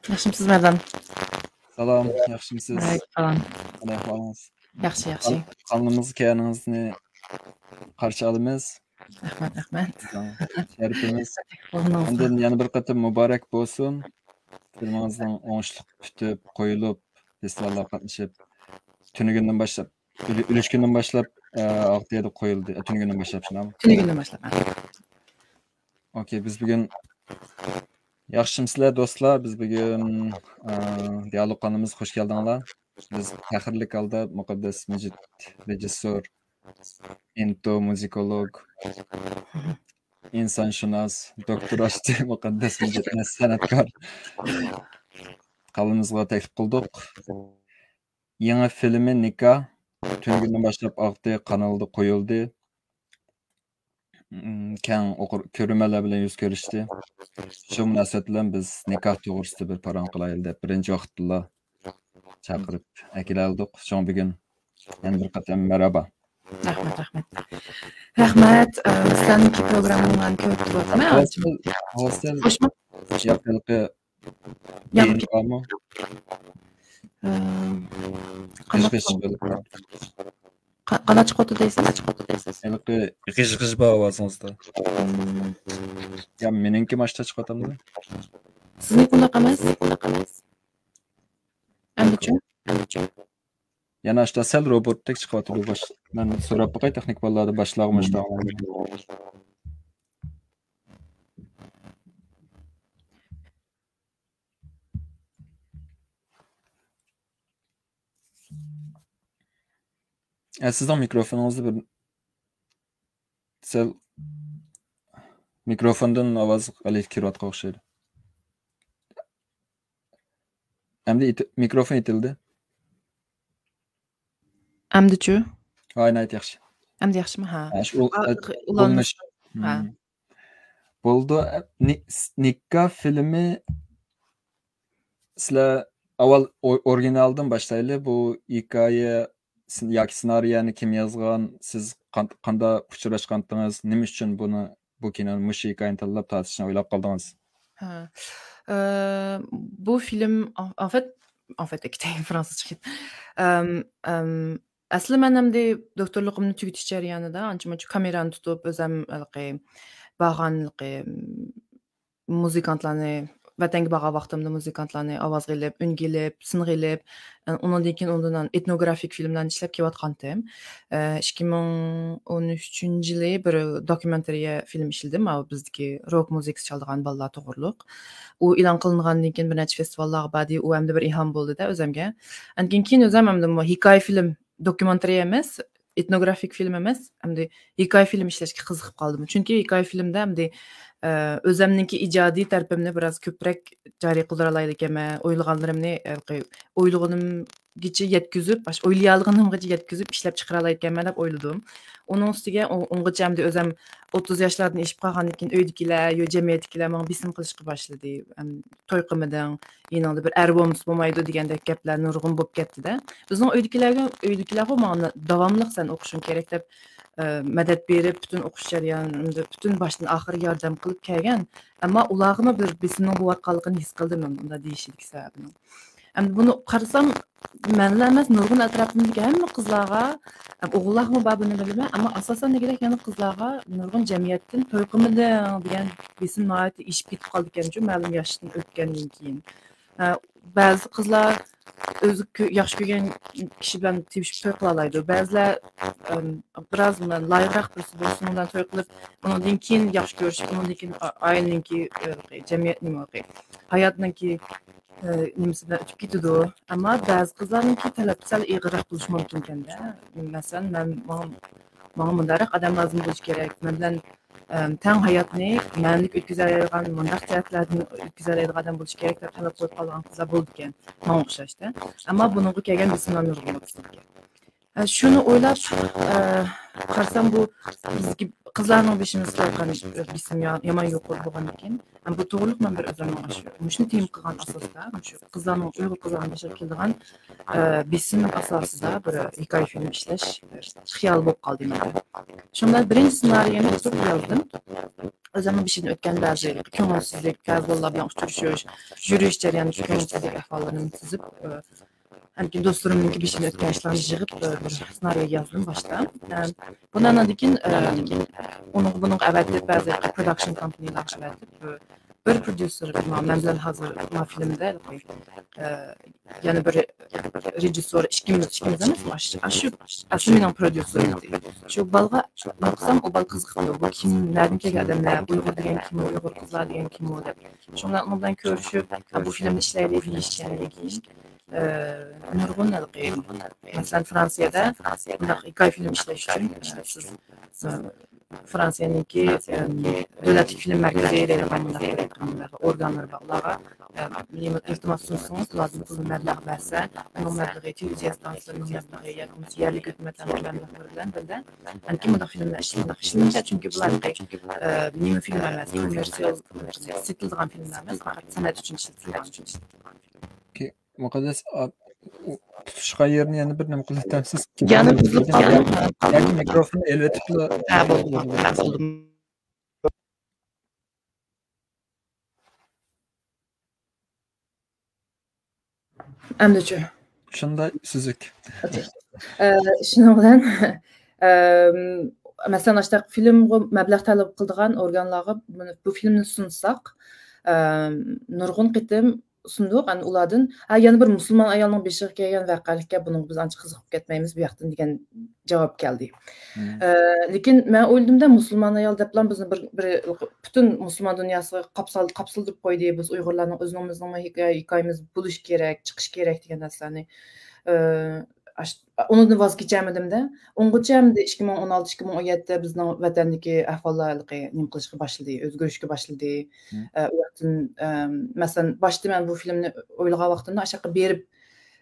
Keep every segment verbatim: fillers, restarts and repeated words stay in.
ياخشىمسىز، مەردان؟ سالام، ياخشىمسىز؟ ۋەئەلەيكۇم سالام. قانداق ئەھۋالىڭىز؟ ياخشى، ياخشى. قانىلىمىزغا كەلگىنىڭىزنى قارشى ئالىمىز. رەھمەت، رەھمەت. بىزنىڭ شەرىپىمىز. بولماڭلار. ئاندىن يەنە بىر قېتىم مۇبارەك بولسۇن. فىلمىڭىزنىڭ ئوڭۇشلۇق پۈتۈپ، قويۇلۇپ، فېستىۋاللارغا قاتنىشىپ، تۈنۈگۈندىن باشلاپ، ئۈلۈ-، ئۈلۈشكۈندىن باشلاپ، ئە، ئاغدىيەدە قويۇلدى. تۈنۈگۈندىن باشلاپ، شۇنداقمۇ؟ تۈنۈگۈندىن باشلاپ، ھە. ئوكەي، بىز بۈگۈن ياخشىمسىلەر دوستلار؟ بىز بۈگۈن، ئە، دىيالوگ قانىلىمىزغا خۇش كەلدىڭلار. بىز پەخىرلىك ھالدا مۇقەددەس مىجىت، رېژىسسور، ئېنتومۇزىكولوگ، ئىنسانشۇناس، دوكتور ئاشتى مۇقەددەس مىجىتنى سەنئەتكار قانىلىمىزغا تەكلىپ قىلدۇق. يېڭى فىلىمى نىكاھ تۈنۈگۈندىن باشلاپ ئاغدى قانىلىدا قويۇلدى. ئىم، كەڭ ئوقۇر-، كۆرۈرمەنلەر بىلەن يۈز كۆرۈشتى. شۇ مۇناسىۋەت بىلەن بىز نىكاھ توغرىسىدا بىر پاراڭ قىلايلى دەپ بىرىنچى ۋاقىتتىلا چاقىرىپ ئەكېلەلدۇق. شۇڭا بۈگۈن يەنە بىر قېتىم مەرھابا. رەھمەت، رەھمەت. رەھمەت، ئە، سىلەرنىڭكى پروگراممىڭلارنى كۆرۈپ تۇرۇۋاتىمەن. ھوسىل، ھوسىل خوشمۇ؟ ياق ھېلىقى ياق. ئېينى بارمۇ؟ ئە، قىش قانداق قىش بولۇپ. قا-، قانداق چىقىۋاتىدۇ دەيسىز؟ ھېلىقى غىژ غىژ بار ئاۋازىڭىزدا. مم. يا مېنىڭكى ماشتا چىقىۋاتامدۇ؟ سىزنىڭكى ئۇنداق ئەمەس. ئەمدىچۇ؟ يەنە ئاشتا سەل روبوتتەك چىقىۋاتىدۇ باش. مەن سوراپ باقاي تېخنىك بالىلاردىن باشلارغا ماشتا. ئە، سىزنىڭ مىكروفونىڭىزدا بىر سەل مىكروفوندىن ئاۋاز غەلىتە كىرىۋاتقان ئوخشايدۇ. ئەمدى ئېت-، مىكروفون ئېتىلدى. ئەمدىچۇ؟ ھاي، ناھايىتى ياخشى. ئەمدى ياخشىمۇ؟ ھە. ھە، شۇ ئۇل-، ئا، ئەت-، ئۇلانمىش. مم. ھە. بولدى. ئە، نى-، س-، نىكاھ فىلىمى سىلەر ئاۋۋال ئو-، ئورىگىنالدىن باشلايلى. بۇ ھېكايە سىن-، ياكى سېنارىيەنى كىم يازغان؟ سىز قان-، قانداق ئۇچراشقانتىڭىز؟ نېمە ئۈچۈن بۇنى، بۇ كىنونى، مۇشۇ ھېكايىنى تاللاپ تارتىشنى ئويلاپ قالدىڭىز؟ ھە. ئە، بۇ فىلىم، ئا-، ئافەت، ئافەت ئەكېتەي، فرانسۇزچە كېتىپ. ئەم، ئەم، ئەسلى مەن ئەمدى دوكتورلۇقۇمنى تۈگىتىش جەريانىدا ئانچە-مۇنچە كامېرانى تۇتۇپ، ئۆزەم ھېلىقى بارغان ھېلىقى، مۇزىكانتلارنى، ۋەتەنگە بارغان ۋاقتىمدا مۇزىكانتلارنى ئاۋازغا ئېلىپ، ئۈنگە ئېلىپ، سىنغا ئېلىپ، ئە، ئۇنىڭدىن كېيىن ئۇنىڭدىن ئېتنوگرافىك فىلىملارنى ئىشلەپ كېلىۋاتقانتىم. ئە، ئىككى مىڭ ئون ئۈچىنچى يىلى بىر دوكيۇمېنتارىيە فىلىم ئىشلىدىم، ماۋۇ بىزدىكى روك مۇزىكىسى چالىدىغان بالىلار توغرۇلۇق. ئۇ ئېلان قىلىنغاندىن كېيىن بىر نەچچە فېستىۋاللارغا باردى، ئۇ ئەمدى بىر ئىلھام بولدى-دە ئۆزەمگە. ئاندىن كېيىن، كېيىن ئۆزەم ئەمدى بۇ ھېكايە فىلىم، دوكيۇمېنتارىيە ئەمەس، ئېتنوگرافىك فىلىم ئەمەس، ئەمدى ھېكايە فىلىم ئىشلەشكە قىزىقىپ قالدىم. چۈنكى ھېكايە فىلىمدە ئەمدى، ئە، ئۆزەمنىڭكى ئىجادىي تەرىپىمنى بىراز كۆپرەك جارى قىلدۇرالايدىكەنمەن، ئويلىغانلىرىمنى، ھېلىقى ئويلىغىنىمغىچە يەتكۈزۈپ، باش-، ئويلىيالىغىنىمغىچە يەتكۈزۈپ ئىشلەپ چىقىرالايدىكەنمەن دەپ ئويلىدىم. ئۇنىڭ ئۈستىگە ئۇ-، ئۇنىڭغىچە ئەمدى ئۆزەم ئوتتۇز ياشلاردىن ئېشىپ قالغاندىن كېيىن ئۆيدىكىلەر، يو جەمئىيەتتىكىلەر ماڭا بېسىم قىلىشقا باشلىدى. ئەم، توي قىلمىدىڭ، يېنىڭدا بىر ئەر بولمىسا بولمايدۇ دېگەندەك گەپلەر نۇرغۇن بولۇپ كەتتى-دە. بىزنىڭ ئۆيدىكىلەرگە، ئۆيدىكىلەرغۇ ماڭا داۋاملىق سەن ئوقۇشۇڭ كېرەك دەپ، ئە، مەدەت بېرىپ، پۈتۈن ئوقۇش جەريانىمدا پۈتۈن باشتىن ئاخىر ياردەم قىلىپ كەلگەن. ئەمما ئۇلارغىمۇ بىر بېسىمنىڭ بولۇۋاتقانلىقىنى ھېس قىلدىم مەن بۇنداق دېيىشىدىكى سەۋەبىنىڭ. ئەمدى بۇنى قارىسام، مەنلا ئەمەس، نۇرغۇن ئەتراپىمدىكى ھەممە قىزلارغا، ئوغۇللارغىمۇ بار بۇنى بىلىمەن، ئەمما ئاساسەن دېگۈدەك يەنە قىزلارغا نۇرغۇن جەمئىيەتتىن توي قىلمىدىڭ دېگەن بېسىم ناھايىتى ئېشىپ كېتىپ قالىدىكەنچۇ، مەلۇم ياشتىن ئۆتكەندىن كېيىن. ئە، بەزى قىزلار ئۆزى كۆ-، ياخشى كۆرگەن كىشى بىلەن تېۋىشىپ توي قىلالايدۇ. بەزىلەر، ئەم، بىراز لايىقراق بىرسى بولسۇن، ئۇنىڭ بىلەن توي قىلىپ، ئۇنىڭدىن كېيىن ياخشى كۆرۈشۈپ، ئۇنىڭدىن كېيىن ئا-، ئائىلىنىڭكى، ئە، جەمئىيەت نېمە، ھاياتنىڭكى، ئە، نېمىسى بىلەن ئۆتۈپ كېتىدۇ. ئەمما بەزى قىزلارنىڭكى تەلەپ سەل ئېغىرراق بولۇشى مۇمكىنكەن-دە. مەسىلەن، مەن، ماڭا، ماڭا مۇنداقراق ئادەم لازىم بولۇشى كېرەك. مەن بىلەن ئەم، تەڭ ھاياتنى مەنىلىك ئۆتكۈزەلەيدىغان، مۇنداق جەھەتلەردىن ئۆتكۈزەلەيدىغان ئادەم بولۇشى كېرەك دەپ تەلەپ قويۇپ قالغان قىزلار بولىدىكەن، ماڭا ئوخشاشتا. ئەمما بۇنىڭغا كەلگەن بېسىملار نۇرغۇن بولىدىكەن. ئە، شۇنى ئويلاپ، ئە، قارىسام، بۇ بىزدىكى قىزلارنىڭ بېشىنى سىلايدىغان بېسىم يا-، يامان يۇقىرى بولغاندىكىن، ھەم بۇ توغرىلىق مەن بىر ئۆزۈمنىڭ ئاشۇ، مۇشۇنى تېما قىلغان ئاساستا، مۇشۇ قىزلارنىڭ، ئۇيغۇر قىزلارنىڭ بېشىغا كېلىدىغان، ئە، بېسىم ئاساسىدا بىر ھېكايە فىلىم ئىشلەش خىيالى بولۇپ قالدى مەندە. شۇنىڭ بىلەن بىرىنچى سېنارىينى تۇتۇپ يازدىم. ئۆزۈمنىڭ بېشىدىن ئۆتكەن بەزى كۆڭۈلسىزلىك، بەزى بالىلار بىلەن ئۇچرىشىش، يۈرۈش جەريانىدىكى كۆڭۈلسىزلىك ئەھۋاللىرىنى تىزىپ، ئە، ھەمكىن دوستلىرىمنىڭكى بېشىدىن ئۆتكەن ئىشلارنى يىغىپ، بىر سېنارىيو يازدىم باشتا. بۇنىڭدىن كېيىن، ئۇنىڭغا بۇنىڭغا ئەۋەتىپ، بەزى پروداكشن كومپانىيەلەرگە ئەۋەتىپ، بىر پروديۇسېر مەن بىلەن ھازىر ما فىلىمدە، يەنە بىر رېژىسسور، ئىككىمىز، ئىككىمىز ئەمەس، ئاشۇ ئەسلى مېنىڭ پروديۇسېرىم ئىدى. شۇ بالىغا نېمە قىلسام، ئۇ بالا قىزىقىپتۇ. بۇ كىم، نەدىن كەلگەن ئادەملەر، ئۇيغۇر دېگەن كىم، ئۇيغۇر قىزلار دېگەن كىم ئۇ دەپ. شۇڭا ئۇنىڭ بىلەن كۆرۈشۈپ، بۇ فىلىمنى ئىشلەيلى دېيىشكەندىن كېيىن، ئى، نۇرغۇن ھېلىقى، مەسىلەن، فرانسىيەدە بۇنداق ھېكايە فىلىم ئىشلەش ئۈچۈن، ئى، سىز، ئى، فرانسىيەنىڭكى، ئى، دۆلەتلىك فىلىم مەركىزى دەيدىغان مۇنداق بىر، مۇنداق ئورگانلىرى بار. ئۇلارغا، ئى، نېمە، ئىلتىماس سۇنسىڭىز، ئۇلاردىن پۇلنى مەبلەغ بەرسە، ئۇنىڭ مەبلىغى تېلېۋىزىيە ئىستانسىلىرىنىڭ مەبلىغى ياكى بولمىسا يەرلىك ھۆكۈمەتلەرنىڭ مەبلەغلىرى بىلەن بىللە، ئەنكى مۇنداق فىلىملەر ئىشلىنىدۇ. ئىشلىنىشى چۈنكى بۇلار، ئى، نېمە فىلىم ئەمەس، كوممېرسىيال سېتىلىدىغان فىلىملەر ئەمەس، پەقەت سەنئەت ئۈچۈن ئىشلىتىلگەن. ئوكەي، مۇقەددەس، ئا، ئۇ تۇتۇشقان يېرىنى يەنە بىر نېمە قىلىۋېتەمسىز؟ يەنە بۇزۇلۇپ قالدى. ياكى مىكروفوننى ئېلىۋېتىپلا. ھە، بولدى، بولدى، بولدى. ئەمدىچۇ؟ شۇنداق سۈزۈك. ئوكەي. ئە، شۇنىڭ بىلەن، ئەم، مەسىلەن، ئاشۇنداق فىلىمغا مەبلەغ تەلەپ قىلىدىغان ئورگانلارغا بۇنى، بۇ فىلىمنى سۇنساق، ئەم، نۇرغۇن قېتىم سۇندۇق، ئەنە ئۇلاردىن، ھە، يەنە بىر مۇسۇلمان ئايالنىڭ بېشىغا كەلگەن ۋەقەلىككە بۇنىڭغا بىز ئانچە قىزىقىپ كەتمەيمىز بۇ ياقتىن دېگەن جاۋاب كەلدى. مم. ئە، لېكىن مەن ئويلىدىمدە، مۇسۇلمان ئايال دەپلا بىزنى بىر، بىر پۈتۈن مۇسۇلمان دۇنياسىغا قاپسال-، قاپسىلدۇرۇپ قويدى. بىز ئۇيغۇرلارنىڭ ئۆزىمىزنىڭ ھېكايە-، ھېكايىمىز بولۇشى كېرەك، چىقىشى كېرەك دېگەن نەرسىلەرنى، ئە، ئاش-، ئۇنىڭدىن ۋاز كېچەلمىدىمدە. ئۇنغىچە ئەمدى ئىككى مىڭ ئون ئالتە، ئىككى مىڭ ئون يەتتە بىزنىڭ ۋەتەندىكى ئەھۋاللار ھېلىقى نېمە قىلىشقا باشلىدى، ئۆزگىرىشكە باشلىدى. مم. ئە، ئۇ ياقتىن، ئە، مەسىلەن، باشتا مەن بۇ فىلىمنى ئويلىغان ۋاقتىمدا ئاشۇ ياققا بېرىپ،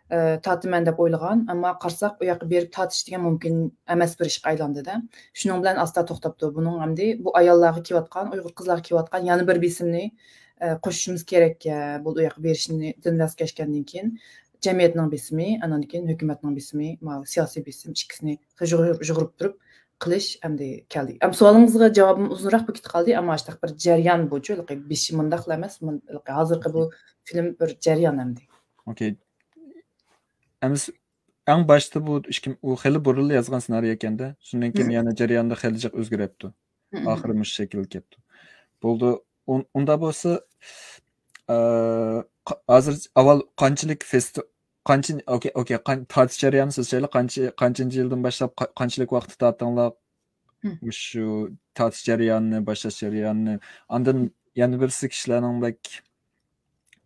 ئى، تارتىمەن دەپ ئويلىغان، ئەمما قارىساق، ئۇ ياققا بېرىپ تارتىش دېگەن مۇمكىن ئەمەس بىر ئىشقا ئايلاندىدە. شۇنىڭ بىلەن ئاستا توختاپتۇ. بۇنىڭ ئەمدى بۇ ئاياللارغا كېلىۋاتقان، ئۇيغۇر قىزلارغا كېلىۋاتقان يەنە بىر بېسىمنى، ئى، قوشۇشىمىز كېرەككەن، بولدى، ئۇ ياققا بېرىشتىن ۋاز كەچكەندىن كېيىن جەمئىيەتنىڭ بېسىمى، ئاندىن كېيىن ھۆكۈمەتنىڭ بېسىمى، ماۋۇ سىياسىي بېسىم ئىككىسىنى يۇغۇرۇپ، يۇغۇرۇپ تۇرۇپ قىلىش ئەمدى كەلدى. ئەمما سوئالىڭىزغا جاۋابىم ئۇزۇنراق بولۇپ كېتىپ قالدى، ئەمما ئاشۇنداق بىر جەريان بۇچۇ، ھېلىقى بېشى مۇنداقلا ئەمەس، مۇن-، ھېلىقى ھازىرقى بۇ فىلىم بىر جەريان ئەمدى. ئوكەي. ئەمىسە ئەڭ باشتا بۇ ئىككى، ئۇ خېلى بۇرۇنلا يازغان سېنارىي ئىكەندە. شۇندىن كېيىن مم. يەنە جەرياندا خېلى جىق ئۆزگىرەپتۇ. مم. ئاخىرى مۇشۇ شەكىلگە كەپتۇ. بولدى. ئۇن-، ئۇنداق بولسا، ئە، ق-، ھازىر ئاۋۋال قانچىلىك فېستى-، قانچە، ئوكەي، ئوكەي، قان-، تارتىش جەريانى سىز شەيلى قانچە، قانچىنچى يىلدىن باشلاپ، قا-، قانچىلىك ۋاقىتتا تارتتىڭلار؟ مم. مۇشۇ تارتىش جەريانىنى، باشلاش جەريانىنى. ئاندىن يەنە بىرسى كىشىلەرنىڭ بەك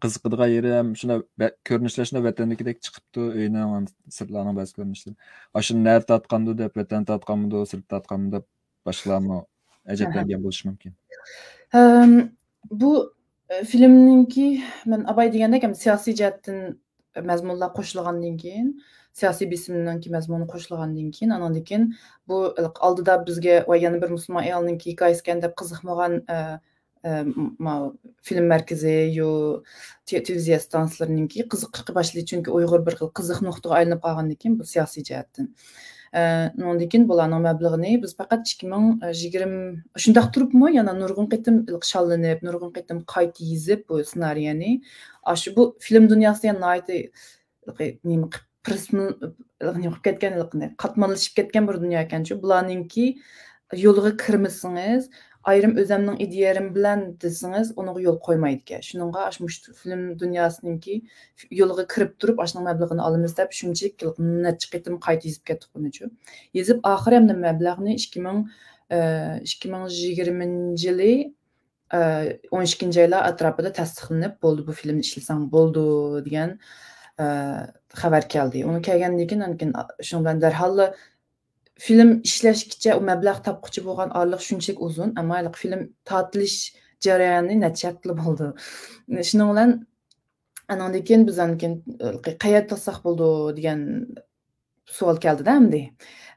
قىزىقىدىغان يېرى ھەم شۇنداق بە-، كۆرۈنۈشلەر شۇنداق ۋەتەندىكىدەك چىقىپتۇ، ئۆينىڭ، سىرتلارنىڭ بەزى كۆرۈنۈشلىرى. ئاشۇ نەدە تارتقاندۇ دەپ، ۋەتەندە تارتقانمىدۇ، سىرتتا تارتقانمىدۇ دەپ باشقىلارمۇ ئەجەبلەنگەن بولۇشى مۇمكىن. ئەم، بۇ، ئە، فىلىمنىڭكى، مەن ئاباي دېگەندەك، ھەم سىياسىي جەھەتتىن مەزمۇنلار قوشۇلغاندىن كېيىن، سىياسىي بېسىمنىڭكى مەزمۇنى قوشۇلغاندىن كېيىن، ئانىڭدىن كېيىن بۇ ئالدىدا بىزگە ۋە يەنە بىر مۇسۇلمان ئايالنىڭكى ھېكايىسىكەن دەپ قىزىقمىغان، ئە، ئە، ماۋۇ فىلىم مەركىزى، يۇ، تې-، تېلېۋىزىيە ئىستانسىلىرىنىڭكى قىزىقلىقى باشلىدى. چۈنكى ئۇيغۇر بىر خىل قىزىق نۇقتىغا ئايلىنىپ قالغاندىن كېيىن، بۇ سىياسىي جەھەتتىن. ئە، ئۇنىڭدىن كېيىن بۇلارنىڭ مەبلىغىنى بىز پەقەت ئىككى مىڭ يىگىرمە، شۇنداق تۇرۇپمۇ يەنە نۇرغۇن قېتىم شاللىنىپ، نۇرغۇن قېتىم قايتا يېزىپ بۇ سېنارىيەنى. ئاشۇ بۇ فىلىم دۇنياسى يەنە ناھايىتى نېمە، پىرسىن-، نېمە قىلىپ كەتكەن، قاتماللىشىپ كەتكەن بىر دۇنيا ئىكەنچۇ. بۇلارنىڭكى يولىغا كىرمىسىڭىز، ئايرىم ئۆزەمنىڭ ئىدىيەم بىلەن دېسىڭىز، ئۇنىڭغا يول قويمايدىكەن. شۇنىڭغا ئاشۇ مۇشۇ فىلىم دۇنياسىنىڭكى يولىغا كىرىپ تۇرۇپ، ئاشۇنىڭ مەبلىغىنى ئالىمىز دەپ، شۇنچىلىك نەچچە قېتىم قايتا يېزىپ كەتتۇق بۇنىچۇ. يېزىپ، ئاخىرى ئەمدى مەبلەغنى ئىككى مىڭ، ئە، ئىككى مىڭ يىگىرمىنچى يىلى، ئە، ئون ئىككىنچى ئايلار ئەتراپىدا تەستىقلىنىپ، بولدى، بۇ فىلىمنى ئىشلىسەڭ بولىدۇ، دېگەن، ئە، خەۋەر كەلدى. ئۇنى كەلگەندىن كېيىن، ئاندىن كېيىن شۇنىڭ بىلەن دەرھاللا فىلىم ئىشلەشكىچە، ئۇ مەبلەغ تاپقۇچە بولغان ئارىلىق شۇنچىلىك ئۇزۇن، ئەمما ھېلىقى فىلىم تارتىلىش جەريانى نەچچە ھەپتىلا بولدى. شۇنىڭ بىلەن ئانىڭدىن كېيىن بىز ئاندىن كېيىن، ئە، قەيەردە تۇرساق بولىدۇ دېگەن سوئال كەلدىدە ئەمدى.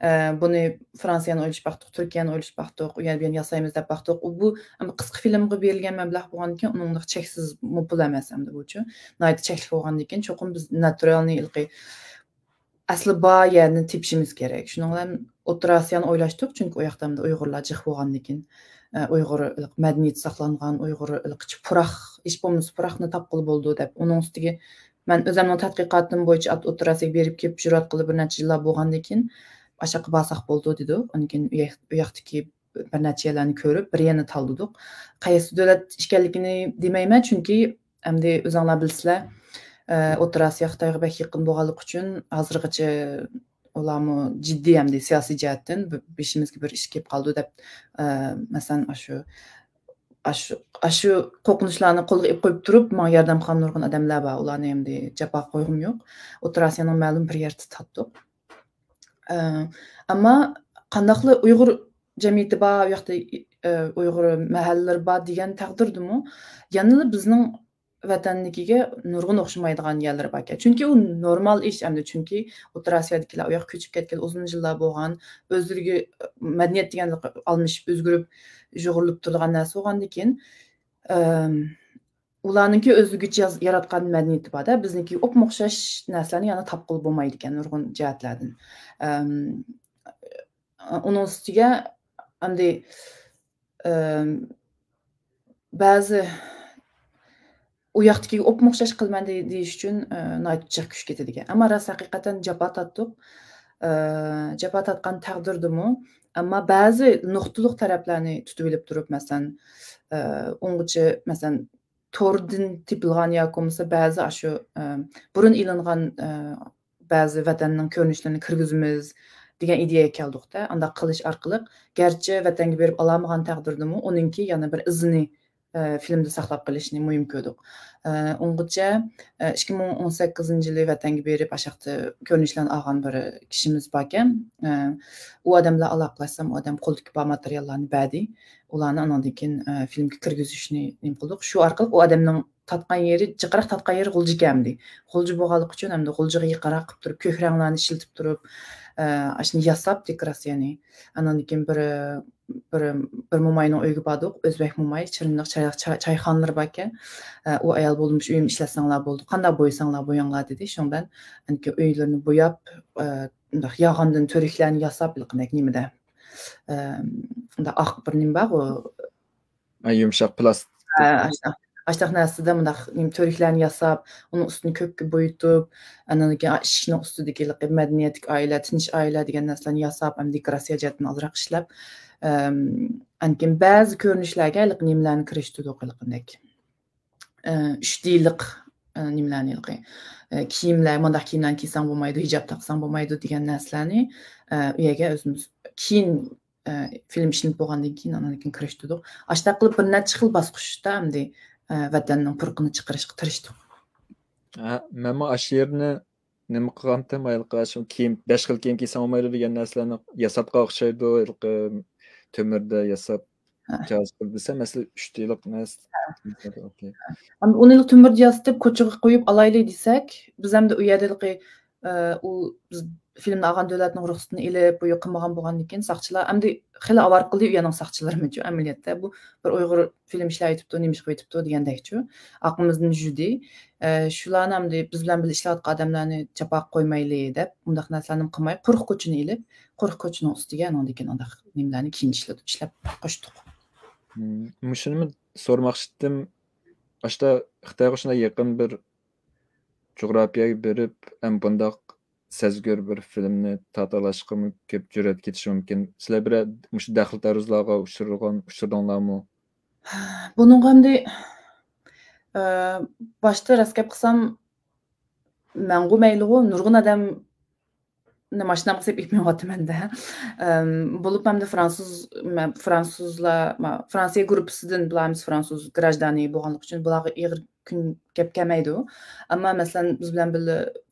ئە، بۇنى فرانسىيەنى ئويلىشىپ باقتۇق، تۈركىيەنى ئويلىشىپ باقتۇق، ئۇ يەر بۇ يەرنى ياسايمىز دەپ باقتۇق. ئۇ بۇ ئەمما قىسقا فىلىمغا بېرىلگەن مەبلەغ بولغاندىكىن، ئۇنىڭ چەكسىز پۇل ئەمەس ئەمدى بۇچۇ. ناھايىتى چەكلىك بولغاندىكىن، چوقۇم بىز ناتۇرالنى ھېلىقى ئەسلى بار يەرنى تېپىشىمىز كېرەك. شۇنىڭ بىلەن ئوتتۇرا ئاسىيانى ئويلاشتۇق، چۈنكى ئۇ ياقتا ئەمدى ئۇيغۇرلار جىق بولغاندىكىن، ئە، ئۇيغۇر مەدەنىيىتى ساقلانغان، ئۇيغۇر پۇراق، ھېچ بولمىسا پۇراقنى تاپقىلى بولىدۇ دەپ، ئۇنىڭ ئۈستىگە مەن ئۆزۈمنىڭ تەتقىقاتىم بويىچە ئات-، ئوتتۇرا ئاسىياغا بېرىپ كېلىپ ئىجرائەت قىلىپ بىر نەچچە يىللار بولغاندىن كېيىن، ئاشاققا بارساق بولىدۇ دېدۇق. ئاندىن كېيىن ئۇ ياق-، ئۇ ياقتىكى بىر نەچچە يەرلەرنى كۆرۈپ، بىر يەرنى تاللىدۇق. قايسى دۆلەت ئىكەنلىكىنى دېمەيمەن، چۈنكى ئەمدى ئۆزۈڭلار بىلىسىلەر، ئە، ئوتتۇرا ئاسىيا خىتايغا بەك يېقىن بولغانلىقى ئۈچۈن ھازىرغىچە ئۇلارمۇ جىددىي ئەمدى سىياسىي جەھەتتىن ب-، بېشىمىزغا بىر ئىش كېلىپ قالىدۇ دەپ، ئە، مەسىلەن، ئاشۇ، ئاشۇ، ئاشۇ قورقۇنچلارنى قولغا ئېلىپ قويۇپ تۇرۇپ، ماڭا ياردەم قىلغان نۇرغۇن ئادەملەر بار. ئۇلارنى ئەمدى جاپاغا قويغۇم يوق. ئوتتۇرا ئاسىيانىڭ مەلۇم بىر يەردە تاتتۇق. ئە، ئەمما قانداقلا ئۇيغۇر جەمئىيىتى بار، ئۇ ياقتا، ئە، ئۇيغۇر مەھەللىلىرى بار دېگەن تەقدىردىمۇ، يەنىلا بىزنىڭ ۋەتەننىڭكىگە نۇرغۇن ئوخشىمايدىغان يەرلىرى باركەن. چۈنكى ئۇ نورمال ئىش ئەمدى. چۈنكى ئوتتۇرا ئاسىيادىكىلەر ئۇ ياققا كۆچۈپ كەتكەن ئۇزۇن يىللار بولغان، ئۆزلىرىگە مەدەنىيەت دېگەن ئالمىشىپ، ئۆزگىرىپ، يۇغۇرۇلۇپ تۇرىدىغان نەرسە بولغاندىكىن، ئەم، ئۇلارنىڭكى ئۆزلىگىچە ياز-، ياراتقان مەدەنىيىتى بار-دە، بىزنىڭكىگە ئوپمۇ ئوخشاش نەرسىلەرنى يەنە تاپقىلى بولمايدىكەن نۇرغۇن جەھەتلەردىن. ئەم، ئۇنىڭ ئۈستىگە ئەمدى، ئەم، بەزى ئۇ ياقتىكىگە ئوپمۇ ئوخشاش قىلىمەن دېي-، دېيىش ئۈچۈن، ئە، ناھايىتى جىق كۈچ كېتىدىكەن. ئەمما راست ھەقىقەتەن جاپا تارتتۇق. ئە، جاپا تارتقان تەقدىردىمۇ، ئەمما بەزى نۇقتىلىق تەرەپلەرنى تۇتۇۋېلىپ تۇرۇپ، مەسىلەن، ئە، ئۇنغىچە، مەسىلەن، توردىن تېپىلغان ياكى بولمىسا بەزى ئاشۇ، ئە، بۇرۇن ئېلىنغان، ئە، بەزى ۋەتەننىڭ كۆرۈنۈشلىرىنى كىرگۈزىمىز دېگەن ئىدىيەگە كەلدۇق-تە. ئانداق قىلىش ئارقىلىق، گەرچە ۋەتەنگە بېرىپ ئالالمىغان تەقدىردىمۇ، ئۇنىڭكى يەنە بىر ئىزىنى، ئە، فىلىمدا ساقلاپ قېلىشنى مۇھىم كۆردۇق. ئە، ئۇنغىچە، ئە، ئىككى مىڭ ئون سەككىزىنچى يىلى ۋەتەنگە بېرىپ، ئاشاقتا كۆرۈنۈشلەرنى ئالغان بىر كىشىمىز باركەن. ئە، ئۇ ئادەم بىلەن ئالاقىلەشسەم، ئۇ ئادەم قولىدىكى بار ماتېرىياللارنى بەردى. ئۇلارنى ئانىڭدىن كېيىن، ئە، فىلىمگە كىرگۈزۈشنى نېمە قىلدۇق. شۇ ئارقىلىق ئۇ ئادەمنىڭ تارتقان يېرى، جىقراق تارتقان يېرى غۇلجىكەن ئەمدى. غۇلجا بولغانلىقى ئۈچۈن ئەمدى غۇلجىغا يېقىنراق قىلىپ تۇرۇپ، كۆك رەڭلەرنى ئىشلىتىپ تۇرۇپ، ئە، ئاشۇنى ياساپ، دېكوراتسىيەنى. ئانىڭدىن كېيىن بىر، بىر، بىر موماينىڭ ئۆيىگە باردۇق. ئۆزبەك موماي، چىرىملىق چاي-، چاي-، چايخانىلىرى باركەن. ئە، ئۇ ئايال بولدى، مۇشۇ ئۆيۈمنى ئىشلەتسەڭلار بولدى. قانداق بويىساڭلار بوياڭلار، دېدى. شۇنىڭ بىلەن ئۆيلىرىنى بوياپ، ئە، مۇنداق ياغاندىن تۈرۈكلەرنى ياساپ، ھېلىقىدەك نېمىدە، ئە، مۇنداق ئاق بىر نېمە بارغۇ، ئە، يۇمشاق پىلاستىك. ھە، ئاشۇنداق، ئاشۇنداق نەرسىدە مۇنداق نېمە تۈرۈكلەرنى ياساپ، ئۇنىڭ ئۈستىنى كۆككە بويىتىپ، ئاندىن كېيىن ئىشىكنىڭ ئۈستىدىكى ھېلىقى مەدەنىيەتلىك ئائىلە، تىنچ ئائىلە دېگەن نەرسىلەرنى ياساپ، ھەم دېكوراتسىيە جەھەتتىن ئازراق ئىشلەپ، ئەم، ئاندىن كېيىن بەزى كۆرۈنۈشلەرگە ھېلىقى نېمىلەرنى كىرىشتۈردۇق، ھېلىقىدەك. ئە، ئۈچ دېيلىق، ئە، نېمىلەرنى ھېلىقى، ئە، كىيىملەر، مۇنداق كىيىملەرنى كىيسەڭ بولمايدۇ، ھىجاب تاقىساڭ بولمايدۇ دېگەن نەرسىلەرنى، ئە، ئۇ يەرگە ئۆزىمىز كېيىن، ئە، فىلىم ئىشلىنىپ بولغاندىن كېيىن، ئاندىن كېيىن كىرىشتۈردۇق. ئاشۇنداق قىلىپ بىر نەچچە خىل باسقۇچتا ئەمدى، ئە، ۋەتەننىڭ پۇرىقىنى چىقىرىشقا تىرىشتۇق. ھە، مەنمۇ ئاشۇ يەرنى نېمە قىلغانتىم، ھېلىقى شۇ كىيىم، بەش خىل كىيىم كىيسەڭ بولمايدۇ دېگەن نەرسىلەرنى ياساتقان ئوخشايدۇ، ھېلىقى تۆمۈردە ياساپ، ھە. جاھاز قىلىپ دېسە، مەسىلەن، ئۈچ دېيلىق نەرسە. ھە. ئوكەي. ئەمدى ئۇنى تۆمۈردە ياسىتىپ، كوچىغا قويۇپ ئالايلى دېسەك، بىز ئەمدى ئۇ يەردە ھېلىقى، ئە، ئۇ بىز فىلىمنى ئالغان دۆلەتنىڭ رۇخسىتىنى ئېلىپ، بۇ يەر قىلمىغان بولغاندىن كېيىن، ساقچىلار ئەمدى خېلى ئاۋارە قىلدى ئۇ يەرنىڭ ساقچىلىرىمۇچۇ، ئەمەلىيەتتە بۇ بىر ئۇيغۇر فىلىم ئىشلەۋېتىپتۇ، نېمە ئىش قىلىۋېتىپتۇ دېگەندەكچۇ. ئاقىمىزدىن يۈدى. ئە، شۇلارنى ئەمدى بىز بىلەن بىللە ئىشلەۋاتقان ئادەملەرنى جاپاغا قويمايلى دەپ، ئۇنداق نەرسىلەرنى قىلماي، قۇرۇق كوچىنى ئېلىپ، قۇرۇق كوچىنىڭ ئۈستىگە ئانىڭدىن كېيىن ئانداق نېمىلەرنى كېيىن ئىشلىتىپ، ئىشلەپ قوشتۇق. مم، مۇشۇنىمۇ سورىماقچى ئىدىم. ئاشتا خىتايغا شۇنداق يېقىن بىر جۇغراپىيەگە بېرىپ، ھەم بۇنداق سەزگۈر بىر فىلىمنى تارتالاشقىمۇ كۆپ جۈرئەت كېتىشى مۇمكىن. سىلەر بىرەر مۇشۇ دەخلى تەرۇزلارغا ئۇچرىغان، ئۇچرىدىڭلارمۇ؟ بۇنىڭغا ئەمدى، ئە، باشتا راست گەپ قىلسام، مەنغۇ مەيلىغۇ، نۇرغۇن ئادەم ماشىنامغا سېلىپ ئېلىپ مېڭىۋاتىمەن-دە. ئەم، بولۇپ ئەمدى فرانسۇز، مە-، فرانسۇزلار، ما-، فرانسىيە گۇرۇپپىسىدىن بۇلار ھەممىسى فرانسۇز گراژدانى بولغانلىقى ئۈچۈن بۇلارغا ئېغىر كۈن گەپ كەلمەيدۇ. ئەمما مەسىلەن، بىز بىلەن بىللە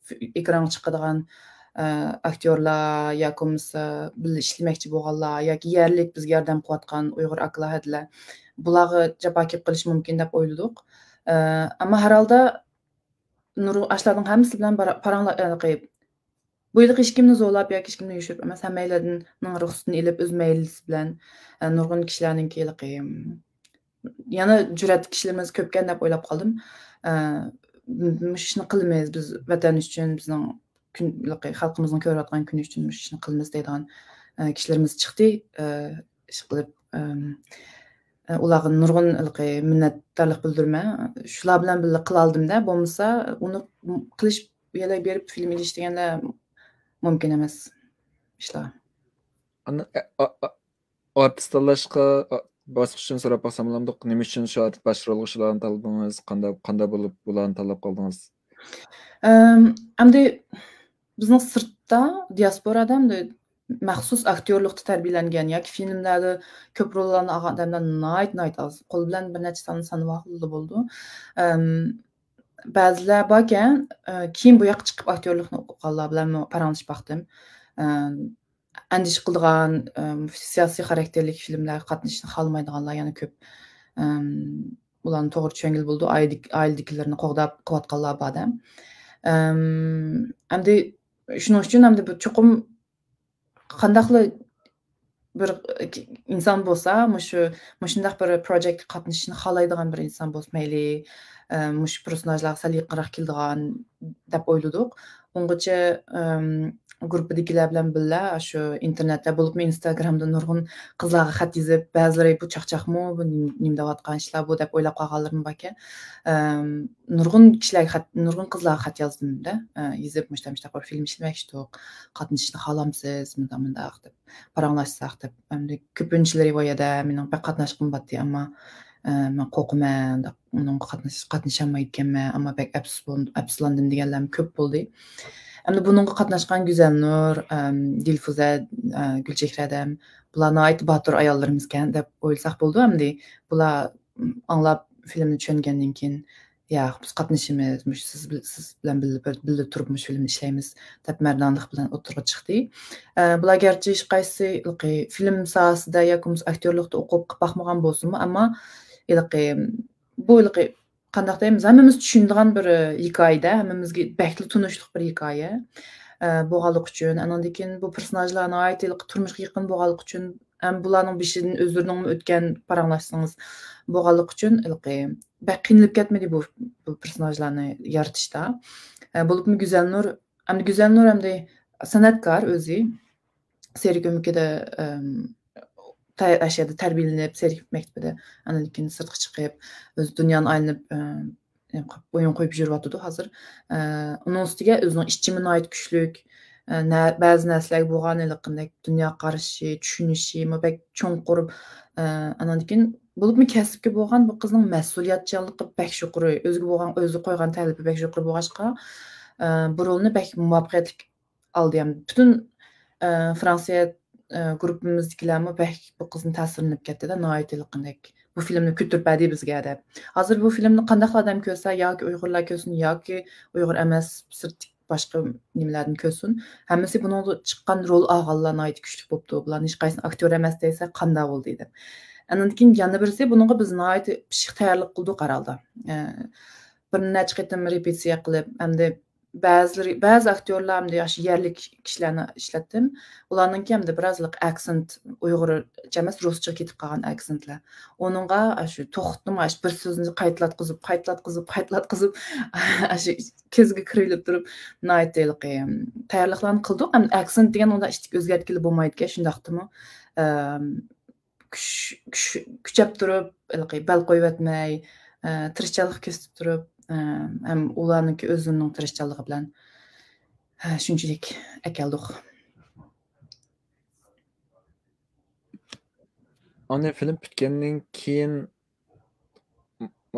ئېكرانغا چىقىدىغان، ئە، ئاكتيورلار ياكى بولمىسا بىللە ئىشلىمەكچى بولغانلار ياكى يەرلىك بىزگە ياردەم قىلىۋاتقان ئۇيغۇر ئاكىلار، ھەدىلەر، بۇلارغا جاپا كېلىپ قېلىشى مۇمكىن دەپ ئويلىدۇق. ئە، ئەمما ھەر ھالدا نۇر-، ئاشۇلارنىڭ ھەممىسى بىلەن بارا-، پاراڭلا-، ھېلىقى بۇ ھېلىقى ھېچكىمنى زورلاپ ياكى ھېچكىمنى يوشۇرۇپ ئەمەس، ھەممەيلەردىن رۇخسىتىنى ئېلىپ، ئۆز مەيلىسى بىلەن، ئە، نۇرغۇن كىشىلەرنىڭكى ھېلىقى، يەنە جۈرئەتلىك كىشىلىرىمىز كۆپكەن دەپ ئويلاپ قالدىم. ئە، مۇشۇ ئىشنى قىلىمىز، بىز ۋەتەن ئۈچۈن، بىزنىڭ كۈن-، ھېلىقى خەلقىمىزنىڭ كۆرۈۋاتقان كۈنى ئۈچۈن مۇشۇ ئىشنى قىلىمىز دەيدىغان، ئە، كىشىلىرىمىز چىقتى. ئە، ئىشقىلىپ، ئەم، ئە، ئۇلارغا نۇرغۇن ھېلىقى مىننەتدارلىق بىلدۈرىمەن. شۇلار بىلەن بىللە قىلالىدىم-دە، بولمىسا ئۇنى قىلىش، يەنە بېرىپ فىلىم ئېلىش دېگەنلەر مۇمكىن ئەمەس ئىشلار. ئانا-، ئە، ئا-، ئا-، ئارتىس تاللاشقا، ئا، باسقۇچتىن سوراپ باقسام بولامدۇق؟ نېمە ئۈچۈن شۇ ئارتىس باش رولغا شۇلارنى تاللىدىڭىز؟ قانداق، قانداق بولۇپ بۇلارنى تاللاپ قالدىڭىز؟ ئەم، ئەمدى بىزنىڭ سىرتتا، دىياسپورادا ئەمدى مەخسۇس ئاكتيورلۇقتا تەربىيەلەنگەن ياكى فىلىملەردە كۆپ روللارنى ئالغان ئادەملەر ناھايىتى، ناھايىتى ئاز. قول بىلەن بىر نەچچە ساننى سانىۋالغىلى بولىدۇ. ئەم، بەزىلەر باركەن، ئە، كېيىن بۇ ياققا چىقىپ ئاكتيورلۇقنى ئوقۇغانلار بىلەنمۇ پاراڭلىشىپ باقتىم. ئەم، ئەندىشە قىلىدىغان، ئەم، سىياسىي خاراكتېرلىك فىلىملەرگە قاتنىشىشنى خالىمايدىغانلار يەنە كۆپ. ئەم، ئۇلارنى توغرا چۈشەنگىلى بولىدۇ. ئائىلىدىكى-، ئائىلىدىكىلىرىنى قوغداپ قىلىۋاتقانلار بار-دە. ئەم، ئەمدى شۇنىڭ ئۈچۈن ئەمدى بۇ چوقۇم قانداقلا بىر ئىنسان بولسا، مۇشۇ، مۇشۇنداق بىر پروجېكتكە قاتنىشىشنى خالايدىغان بىر ئىنسان بولسا مەيلى، ئە، مۇشۇ پېرسوناژلارغا سەل يېقىنراق كېلىدىغان دەپ ئويلىدۇق. ئۇنغىچە، ئەم، گۇرۇپپىدىكىلەر بىلەن بىللە شۇ ئىنتېرنېتتە، بولۇپمۇ ئىنستاگرامدا نۇرغۇن قىزلارغا خەت يېزىپ، بەزىلىرى بۇ چاقچاقمۇ، بۇ نېمە، نېمە دەۋاتقان ئىشلار بۇ دەپ ئويلاپ قالغانلىرىمۇ باركەن. ئەم، نۇرغۇن كىشىلەرگە خەت، نۇرغۇن قىزلارغا خەت يازدىم-دە، ئە، يېزىپ، مۇشتا، مۇشتا بىر فىلىم ئىشلىمەكچىدۇق، قاتنىشىشنى خالامسىز، مۇنداق، مۇنداق دەپ، پاراڭلاشساق دەپ. ئەمدى كۆپىنچىلىرى ۋاي ھەدە، مېنىڭ بەك قاتناشقۇم بارتتى، ئەمما، ئە، مەن قورقىمەن، مۇنىڭغا قاتناش-، قاتنىشالمايدىكەنمەن، ئەمما بەك ئەپسۇسلان-، ئەپسۇسلاندىم دېگەنلەرمۇ كۆپ بولدى. ئەمدى بۇنىڭغا قاتناشقان گۈزەلنۇر، ئەم، دىلفۇزە، ئە، گۈلچېھرە ھەدەم، بۇلار ناھايىتى باتۇر ئاياللىرىمىزكەن دەپ ئويلىساق بولىدۇ ئەمدى. بۇلار، ئاڭلاپ، فىلىمنى چۈشەنگەندىن كېيىن، ياق، بىز قاتنىشىمىز، مۇشۇ سىز بىل-، سىز بىلەن بىللە بىر، بىللە تۇرۇپ مۇشۇ فىلىمنى ئىشلەيمىز دەپ مەردانلىق بىلەن ئوتتۇرىغا چىقتى. ئە، بۇلار گەرچە ھېچقايسى فىلىم ساھەسىدە ياكى بولمىسا ئاكتيورلۇقتا ئوقۇپ قىلىپ باقمىغان بولسىمۇ، ئەمما ھېلىقى، بۇ ھېلىقى قانداق دەيمىز، ھەممىمىز چۈشىنىدىغان بىر، ئە، ھېكايىدە، ھەممىمىزگە بەكلا تونۇشلۇق بىر ھېكايە. ئە، بولغانلىقى ئۈچۈن، ئانىڭدىن كېيىن بۇ پېرسوناژلار ناھايىتى ھېلىقى تۇرمۇشقا يېقىن بولغانلىقى ئۈچۈن، ھەم بۇلارنىڭ بېشىدىن ئۆزلىرىنىڭمۇ ئۆتكەن پاراڭلاشسىڭىز بولغانلىقى ئۈچۈن، ھېلىقى بەك قىينىلىپ كەتمىدى بۇ، بۇ پېرسوناژلارنى يارىتىشتا. ئە، بولۇپمۇ گۈزەلنۇر، ئەمدى گۈزەلنۇر ئەمدى سەنئەتكار ئۆزى. سېرك ئۆمىكىدە، ئەم، تە-، ئاشۇ يەردە تەربىيەلىنىپ، سېرك مەكتىپىدە، ئاندىن كېيىن سىرتقا چىقىپ، ئۆزى دۇنيانى ئايلىنىپ، ئە، ئويۇن قويۇپ يۈرۈۋاتىدۇ ھازىر. ئە، ئۇنىڭ ئۈستىگە ئۆزىنىڭ ئىچىمى ناھايىتى كۈچلۈك، ئە، نە-، بەزى نەرسىلەرگە بولغان ھېلىقىندەك دۇنيا قارىشى، چۈشىنىشىمۇ بەك چوڭقۇر. ئە، ئاندىن كېيىن بولۇپمۇ كەسىپكە بولغان بۇ قىزنىڭ مەسئۇلىيەتچانلىقى بەك يۇقىرى، ئۆزىگە بولغان، ئۆزىگە قويغان تەلىپى بەك يۇقىرى بولغاچقا، ئە، بۇ رولنى بەك مۇۋەپپەقىيەتلىك ئالدى ھەم پۈتۈن، ئە، فرانسىيە، ئە، گۇرۇپپىمىزدىكىلەرمۇ بەك بۇ قىزدىن تەسىرلىنىپ كەتتى-دە، ناھايىتى ھېلىقىندەك، بۇ فىلىمنى كۆتۈرۈپ بەردى بىزگە دەپ. ھازىر بۇ فىلىمنى قانداقلا ئادەم كۆرسە، ياكى ئۇيغۇرلار كۆرسۇن، ياكى ئۇيغۇر ئەمەس، سىرتتىكى باشقا نېمىلەردىن كۆرسۇن، ھەممىسى بۇنىڭدا چىققان رول ئالغانلار ناھايىتى كۈچلۈك بوپتۇ. بۇلارنىڭ ھېچقايسىسىنى ئاكتيور ئەمەس دەيسە، قانداق بولدى دەپ. ئاندىن كېيىن يەنە بىرسى، بۇنىڭغا بىز ناھايىتى پىششىق تەييارلىق قىلدۇق ھەر ھالدا. ئە، بىر نەچچە قېتىم رېپېتىتسىيە قىلىپ، ئەمدى بەزىلىرى، بەزى ئاكتيورلار ئەمدى ياخشى يەرلىك كىشىلەرنى ئىشلەتتىم. ئۇلارنىڭكى ئەمدى بىراز ئاكسېنت ئۇيغۇرچە ئەمەس، رۇسچىغا كېتىپ قالغان ئاكسېنتلار. ئۇنىڭغا ئاشۇ توختىماي، ئاشۇ بىر سۆزنى قايتىلاتقۇزۇپ، قايتىلاتقۇزۇپ، قايتىلاتقۇزۇپ، ئاشۇ كۆزگە كىرىۋېلىپ تۇرۇپ، ناھايىتى ھېلىقى تەييارلىقلارنى قىلدۇق. ئەمدى ئاكسېنت دېگەن ئۇنداق ئىشتىك ئۆزگەرتكىلى بولمايدىكەن، شۇنداقتىمۇ، ئەم، كۈچ، كۈچ، كۈچەپ تۇرۇپ، ھېلىقى بەل قويۇۋەتمەي، ئە، تىرىشچانلىق كۆرسىتىپ تۇرۇپ، ئە، ھەم ئۇلارنىڭكى ئۆزلىرىنىڭ تىرىشچانلىقى بىلەن، ھە، شۇنچىلىك ئەكەلدۇق. ئاندىن فىلىم پۈتكەندىن كېيىن،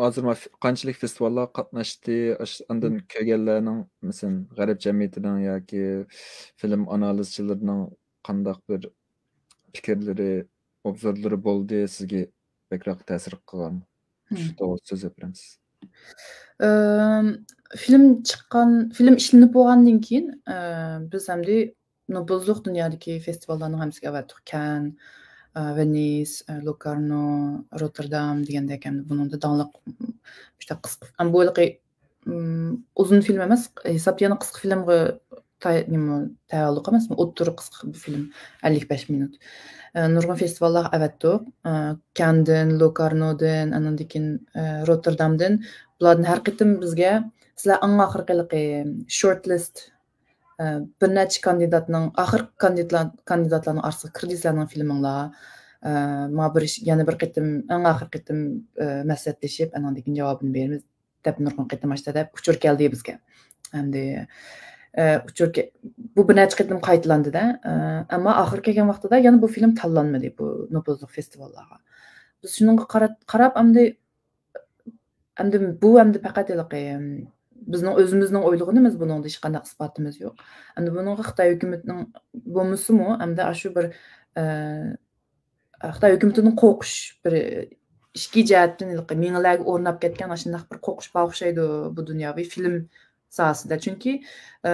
ھازىر ما-، قانچىلىك فېستىۋاللارغا قاتناشتى، ئاش-، ئاندىن كۆرگەنلەرنىڭ، مەسىلەن، غەرب جەمئىيىتىنىڭ ياكى فىلىم ئانالىزچىلىرىنىڭ قانداق بىر پىكىرلىرى، ئوبزورلىرى بولدى، سىزگە بەكرەك تەسىر قىلغان؟ شۇ توغرىسىدا سۆزلەپ بېرىمىز. ئەم، فىلىم چىققان، فىلىم ئىشلىنىپ بولغاندىن كېيىن، ئە، بىز ئەمدى نوپۇزلۇق دۇنيادىكى فېستىۋاللارنىڭ ھەممىسىگە ئەۋەتتۇق. كان، ئە، ۋېنىس، ئە، لوكارنو، روتتېردام دېگەندەك، ئەمدى بۇنىڭدا داڭلىق، مۇشۇنداق قىسقا، ئەم، بۇ ھېلىقى، ئۇم، ئۇزۇن فىلىم ئەمەس، ھېسابتا يەنە قىسقا فىلىمغا تا-، نېمە، تەۋەللۇق ئەمەسمۇ، ئوتتۇرا قىسقا بىر فىلىم، ئەللىك بەش مىنۇت. ئە، نۇرغۇن فېستىۋاللارغا ئەۋەتتۇق. ئە، كاندىن، لوكارنودىن، ئاندىن كېيىن، ئە، روتتېردامدىن. بۇلاردىن ھەر قېتىم بىزگە، «سىلەر ئەڭ ئاخىرقى ھېلىقى شورت لىست، ئە، بىر نەچچە كاندىداتنىڭ، ئاخىرقى كاندىداتلار، كاندىداتلارنىڭ ئارىسىغا كىردى سىلەرنىڭ فىلىمىڭلار. ئە، ما بىر ئىش، يەنە بىر قېتىم، ئەڭ ئاخىرقى قېتىم، ئە، مەسلىھەتلىشىپ، ئاندىن كېيىن جاۋابىنى بېرىمىز» دەپ نۇرغۇن قېتىم ئاشتا دەپ ئۇچۇر كەلدى بىزگە. ئەمدى، ئە، ئۇچۇر كە-، بۇ بىر نەچچە قېتىم قايتىلاندى-دە. ئە، ئەمما ئاخىرى كەلگەن ۋاقتىدا يەنە بۇ فىلىم تاللانمىدى بۇ نوپۇزلۇق فېستىۋاللارغا. بىز شۇنىڭغا قارا-، قاراپ، ئەمدى، ئەمدى بۇ ئەمدى پەقەت ھېلىقى، بىزنىڭ ئۆزىمىزنىڭ ئويلىغىنىمىز، بۇنىڭدا ھېچقانداق ئىسپاتىمىز يوق. ئەمدى بۇنىڭغا خىتاي ھۆكۈمىتىنىڭ بولمىسىمۇ، ئەمدى ئاشۇ بىر، ئە، خىتاي ھۆكۈمىتىدىن قورقۇش، بىر ئىچكى جەھەتتىن ھېلىقى مېڭىلەرگە ئورناپ كەتكەن ئاشۇنداق بىر قورقۇش بار ئوخشايدۇ بۇ دۇنياۋى فىلىم ساھەسىدە. چۈنكى، ئە،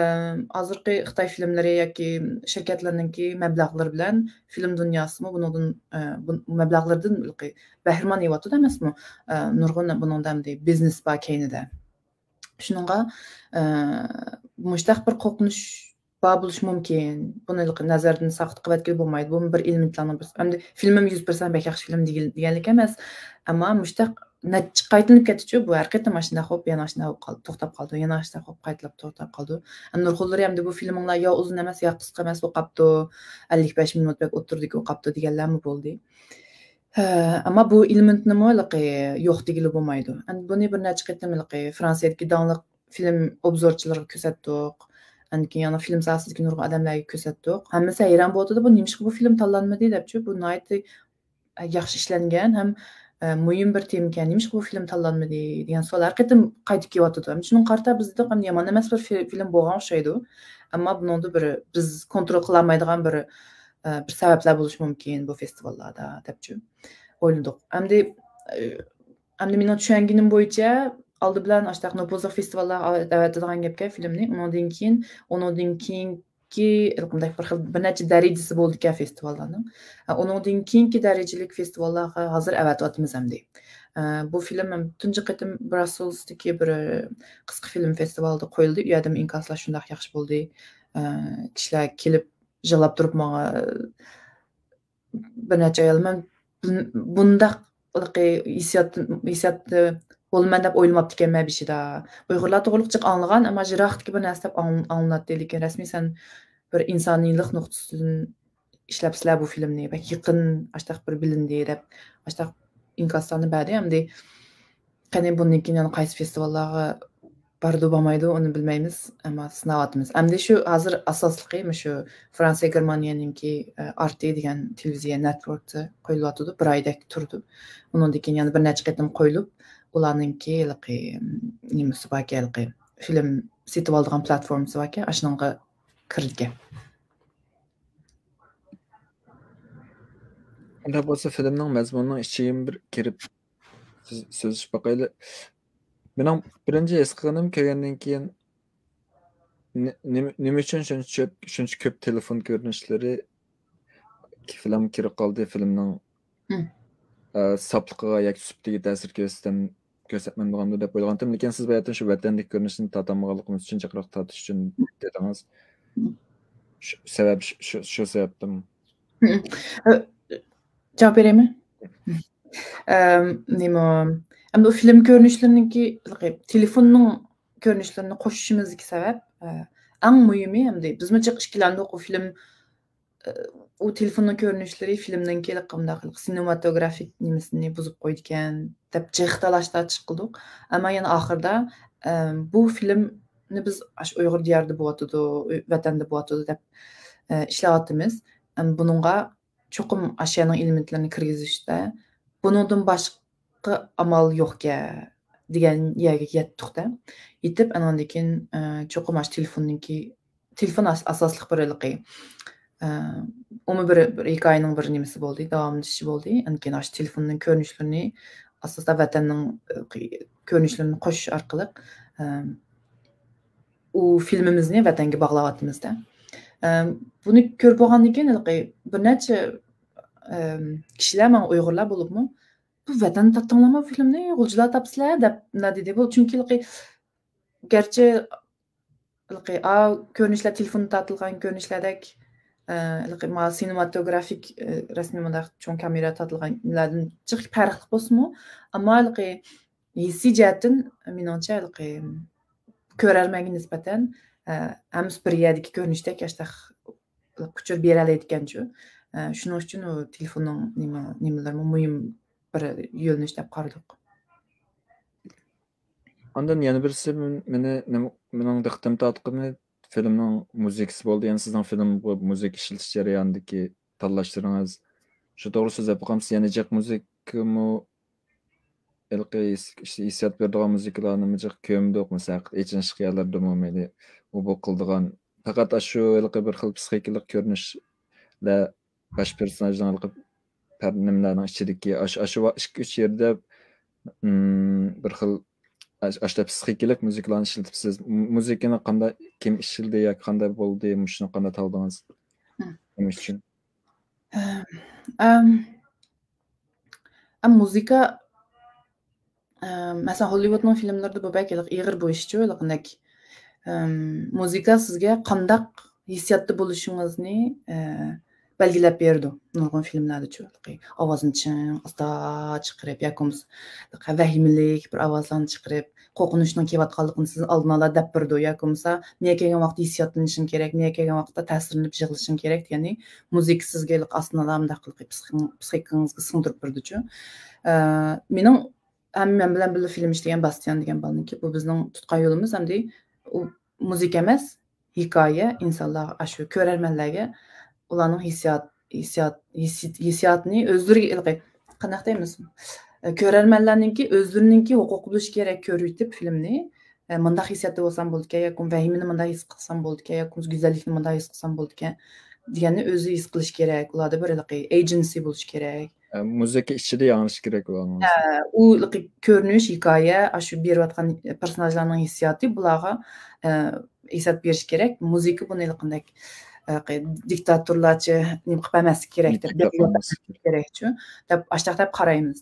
ھازىرقى خىتاي فىلىملىرى ياكى شىركەتلىرىنىڭكى مەبلەغلىرى بىلەن فىلىم دۇنياسىمۇ بۇنىڭدىن، ئە، بۇ مەبلەغلىرىدىن ھېلىقى بەھرىمەن يېۋاتىدۇ ئەمەسمۇ؟ ئە، نۇرغۇن بۇنىڭدا ئەمدى بىزنېس بار كەينىدە. شۇنىڭغا، ئە، مۇشتاق بىر قورقۇنچ بار بولۇشى مۇمكىن. بۇنى ھېلىقى نەزەردىن ساقىت قىلىۋەتكىلى بولمايدۇ. بۇمۇ بىر ئېلېمېنتلارنىڭ بىرسى. ئەمدى فىلىمىم يۈز پىرسەنت بەك ياخشى فىلىم دېگىل-، دېگەنلىك ئەمەس. ئەمما مۇشتاق نەچچە قايتىلىنىپ كەتتىچۇ، بۇ ھەر قېتىم ئاشۇنداق بولۇپ، يەنە ئاشۇنداق بولۇپ قال-، توختاپ قالىدۇ، يەنە ئاشۇنداق بولۇپ قايتىلاپ توختاپ قالىدۇ. ئەمدى نۇرغۇنلىرى ئەمدى بۇ فىلىمىڭلار يا ئۇزۇن ئەمەس، يا قىسقا ئەمەس بولۇپ قاپتۇ، ئەللىك بەش مىنۇت بەك ئوتتۇرىدىكى بولۇپ قاپتۇ دېگەنلەرمۇ بولدى. ھە، ئەمما بۇ ئېلېمېنتنىمۇ ھېلىقى يوق دېگىلى بولمايدۇ. ئەمدى بۇنى بىر نەچچە قېتىم ھېلىقى فرانسىيەدىكى داڭلىق فىلىم ئوبزورچىلىرىغا كۆرسەتتۇق. ئاندىن كېيىن يەنە فىلىم ساھەسىدىكى نۇرغۇن ئادەملەرگە كۆرسەتتۇق. ھەممىسى ھەيران بولۇۋاتىدۇ، «بۇ نېمىشقا بۇ فىلىم تاللانمىدى؟» دەپچۇ. بۇ ناھايىتى ياخشى ئىشلەنگەن ھەم، ئە، مۇھىم بىر تېمىكەن. «نېمىشقا بۇ فىلىم تاللانمىدى؟» دېگەن سوئال ھەر قېتىم قايتىپ كېلىۋاتىدۇ. ھەم شۇنىڭغا قارىتا بىز دېدۇق، «ھەم يامان ئەمەس بىر في-، فىلىم بولغان ئوخشايدۇ. ئەمما بۇنىڭدا بىر بىز كونترول قىلالمايدىغان بىر، ئە، بىر سەۋەبلەر بولۇشى مۇمكىن بۇ فېستىۋاللاردا» دەپچۇ ئويلىدۇق. ئەمدى، ئە، ئەمدى مېنىڭ چۈشەنگىنىم بويىچە، ئالدى بىلەن ئاشۇنداق نوپۇزلۇق فېستىۋاللارغا ئەۋەتىدىغان گەپكەن فىلىمنى. ئۇنىڭدىن كېيىن، ئۇنىڭدىن كېيىنكى ھېلىقىمدەك بىر خىل، بىر نەچچە دەرىجىسى بولىدىكەن فېستىۋاللارنىڭ. ھە، ئۇنىڭدىن كېيىنكى دەرىجىلىك فېستىۋاللارغا ھازىر ئەۋەتىۋاتىمىز ئەمدى. ئە، بۇ فىلىم ھەم تۇنجى قېتىم براسسېلستىكى بىر، ئە، قىسقا فىلىم فېستىۋالىدا قويۇلدى. ئۇ يەردىمۇ ئىنكاسلار شۇنداق ياخشى بولدى. ئە، كىشىلەر كېلىپ يىغلاپ تۇرۇپ ماڭا، بىر نەچچە ئايال، مەن بۇن-، بۇنداق ھېسسىيات، ھېسسىياتتا بولىمەن دەپ ئويلىماپتىكەنمەن بېشىدا. ئۇيغۇرلار توغرىلىق جىق ئاڭلىغان، ئەمما يىراقتىكى بىر نەرسە دەپ ئاڭ-، ئاڭلىناتتى. لېكىن رەسمىي سەن بىر ئىنسانىيلىق نۇقتىسىدىن ئىشلەپسىلەر بۇ فىلىمنى. بەك يېقىن ئاشتاق بىر بىلىندى دەپ، ئاشتاق ئىنكاسلارنى بەردى. ئەمدى قېنى بۇندىن كېيىن يەنە قايسى فېستىۋاللارغا بارىدۇ، بارمايدۇ، ئۇنى بىلمەيمىز، ئەمما سىناۋاتىمىز. ئەمدى شۇ ھازىر ئاساسلىقى مۇشۇ فرانسىيە، گېرمانىيەنىڭكى، ئە، ئارتى دېگەن تېلېۋىزىيە نېتۋوركتا قويۇلۇۋاتىدۇ، بىر ئايدەك تۇرىدۇ. ئۇنىڭدىن كېيىن يەنە بىر نەچچە قېتىم قويۇلۇپ، ئۇلارنىڭكى ھېلىقى، نېمىسى باركەن، ھېلىقى فىلىم سېتىۋالىدىغان پلاتفورمىسى باركەن، ئاشۇنىڭغا كىرىدىكەن. ئۇنداق بولسا فىلىمنىڭ مەزمۇنىنىڭ ئىچىگە بىر كىرىپ سۆز-، سۆزلىشىپ باقايلى. مېنىڭ بىرىنچى ھېس قىلغىنىم، كەلگەندىن كېيىن نې-، نېمە، نېمە ئۈچۈن شۇنچە كۆپ، شۇنچە كۆپ تېلېفون كۆرۈنۈشلىرى فىلىمغا كىرىپ قالدى، فىلىمنىڭ، مم. ئە، ساپلىقىغا ياكى سۈپىتىگە تەسىر كۆرسىتەم-، كۆرسەتمەمدىغاندۇ دەپ ئويلىغانتىم، لېكىن سىز باياتىن شۇ ۋەتەندىكى كۆرۈنۈشنى تارتالمىغانلىقىمىز ئۈچۈن جىقراق تارتىش ئۈچۈن دېدىڭىز. مم. شۇ سەۋەب، شۇ، شۇ، شۇ سەۋەبتىمۇ؟ مم. ئە، جاۋاب بېرەيمۇ؟ مم. ئەم، نېمە، ئەمدى ئۇ فىلىم كۆرۈنۈشلىرىنىڭكى، تېلېفوننىڭ كۆرۈنۈشلىرىنى قوشۇشىمىزدىكى سەۋەب، ئە، ئەڭ مۇھىمى، ئەمدى بىزمۇ جىق ئىككىلەندۇق، ئۇ فىلىم، ئە، ئۇ تېلېفوننىڭ كۆرۈنۈشلىرى فىلىمنىڭكى قانداق سىنېماتوگرافىك نېمىسىنى بۇزۇپ قويىدىكەن دەپ جىق تالاشلار چىققىدۇق. ئەمما يەنە ئاخىرىدا، ئە، بۇ فىلىمنى بىز ئاشۇ ئۇيغۇر دىيارىدا بولۇۋاتىدۇ، ۋەتەندە بولۇۋاتىدۇ دەپ، ئە، ئىشلەۋاتىمىز. ئەم، بۇنىڭغا چوقۇم ئاشۇ يەرنىڭ ئېلېمېنتلىرىنى كىرگۈزۈشتە، بۇنىڭدىن باشقا ئامال يوقكەن دېگەن يەرگە يەتتۇق-دە. يېتىپ، ئاناندىن كېيىن، ئە، چوقۇم ئاشۇ تېلېفوننىڭكى، تېلېفون ئاس-، ئاساسلىق بىر ھېلىقى، ئە، ئۇمۇ بىر، بىر ھېكايىنىڭ بىر نېمىسى بولدى، داۋاملىشىشى بولدى. ئاندىن كېيىن ئاشۇ تېلېفوننىڭ كۆرۈنۈشلىرىنى ئاساستا ۋەتەننىڭ، ئە، كۆرۈنۈشلىرىنى قوشۇش ئارقىلىق، ئە، ئۇ فىلىمىمىزنى ۋەتەنگە باغلاۋاتىمىز-دە. ئەم، بۇنى كۆرۈپ بولغاندىن كېيىن، ھېلىقى بىر نەچچە، ئەم، كىشىلەر ماڭا، ئۇيغۇرلار بولۇپمۇ، «بۇ ۋەتەندە تارتتىڭلارمۇ فىلىمنى؟ غۇلجىلار تاپسىلەر» دەپ مۇنداق دېدى. بۇ چۈنكى ھېلىقى، گەرچە ھېلىقى ئا كۆرۈنۈشلەر، تېلېفوندا تارتىلغان كۆرۈنۈشلەردەك، ئە، ھېلىقى ما سىنېماتوگرافىك، ئە، رەسمىي مۇنداق چوڭ كامېرا تارتىلغانلاردىن جىق پەرقلىق بولسىمۇ، ئەمما ھېلىقى ھېسسىي جەھەتتىن، مېنىڭچە، ھېلىقى كۆرەرمەنگە نىسبەتەن، ئە، ھەممىسى بىر يەردىكى كۆرۈنۈشتەك ئاشتاق ئۇچۇر بېرەلەيدىكەنچۇ. ئە، شۇنىڭ ئۈچۈن ئۇ تېلېفوننىڭ نېمە، نېمىلىرىمۇ مۇھىم بىر يۆنىلىش دەپ قارىدۇق. ئاندىن يەنە بىرسى مېنى، مېنىڭ دىققىتىمنى تارتقىنى فىلىمنىڭ مۇزىكىسى بولدى. يەنى سىزنىڭ فىلىمغا مۇزىكا ئىشلىتىش جەريانىدىكى تاللاشلىرىڭىز. شۇ توغرا سۆزلەپ باقامسىز؟ يەنى جىق مۇزىكىمۇ ھېلىقى ھېس-، ھېسسىيات بېرىدىغان مۇزىكىلارنىمۇ جىق كۆرمىدۇق. مەسىلەن، ئېچىنىشلىق يەرلەردىمۇ مەيلى ئۇ بۇ قىلىدىغان، پەقەت ئاشۇ ھېلىقى بىر خىل پسىخىكىلىق كۆرۈنۈشلەر باش پېرسوناژنىڭ ھېلىقى پەر-، نېمىلەرنىڭ ئىچىدىكى ئاش-، ئاشۇ ۋا-، ئىككى، ئۈچ يەردە، ئىم، بىر خىل ئاش-، ئاشۇنداق پسىخىكىلىق مۇزىكىلارنى ئىشلىتىپسىز. م-، مۇزىكىنى قانداق، كىم ئىشلىدى ياكى قانداق بولدى؟ مۇشۇنى قانداق تاللىدىڭىز؟ مم. نېمە ئۈچۈن؟ ئەم، ئەم، ئەم، مۇزىكا، ئەم، مەسىلەن، ھوللىۋۇدنىڭ فىلىملىرىدا بۇ بەك ھېلىقى ئېغىر بۇ ئىشچۇ، ھېلىقىدەك. ئەم، مۇزىكا سىزگە قانداق ھېسسىياتتا بولۇشىڭىزنى، ئە، بەلگىلەپ بېرىدۇ. نۇرغۇن فىلىملەردىچۇ، ھېلىقى ئاۋازنى چىڭ، ئاستا چىقىرىپ ياكى بولمىسا ۋەھىمىلىك بىر ئاۋازلارنى چىقىرىپ، قورقۇنچنىڭ كېلىۋاتقانلىقىنى سىزدىن ئالدىن ئالا دەپ بېرىدۇ. ياكى بولمىسا، مېڭە كەلگەن ۋاقىتتا ھېسسىياتلىنىشىڭ كېرەك، مېڭە كەلگەن ۋاقىتتا تەسىرلىنىپ يىغلىشىڭ كېرەك دېگەننى مۇزىكا سىزگە ئاستىنى ئالا مۇنداق قىلىپ پسىخىكىڭىزغا سىڭدۈرۈپ بېرىدۇچۇ. ئە، مېنىڭ ھەم مەن بىلەن بىللە فىلىم ئىشلىگەن باستىيان دېگەن بالىنىڭكى، بۇ بىزنىڭ تۇتقان يولىمىز، ئەمدى ئۇ مۇزىكا ئەمەس، ھېكايە، ئىنسانلار، ئاشۇ كۆرەرمەنلەرگە ئۇلارنىڭ ھېسسىيات، ھېسسىيات، ھېسسىيات، ھېسسىياتنى ئۆزلىرىگە، ھېلىقى، قانداق دەيمىز؟ ئە، كۆرەرمەنلەرنىڭكى ئۆزلىرىنىڭكى ھوقۇقى بولۇشى كېرەك كۆرۈۋېتىپ فىلىمنى. ئە، مۇنداق ھېسسىياتتا بولسام بولىدىكەن، ياكى ۋەھىمىنى مۇنداق ھېس قىلسام بولىدىكەن، ياكى گۈزەللىكنى مۇنداق ھېس قىلسام بولىدىكەن دېگەننى ئۆزى ھېس قىلىشى كېرەك. ئۇلاردا بىر ھېلىقى ئېجېنسى بولۇشى كېرەك. ئە، مۇزىكا ئىچىدە ياڭرىشى كېرەك ئۇلارنىڭ. ئە، ئۇ ھېلىقى كۆرۈنۈش، ھېكايە، ئاشۇ بېرىۋاتقان پېرسوناژلارنىڭ ھېسسىياتى بۇلارغا، ئە، ھېسسىيات بېرىشى كېرەك. مۇزىكا بۇنى ھېلىقىندەك، ئە، دىكتاتورلارچە نېمە قىلىپ بەرمەسلىك كېرەك دەپ، كېرەكچۇ دەپ، ئاشتاق دەپ قارايمىز.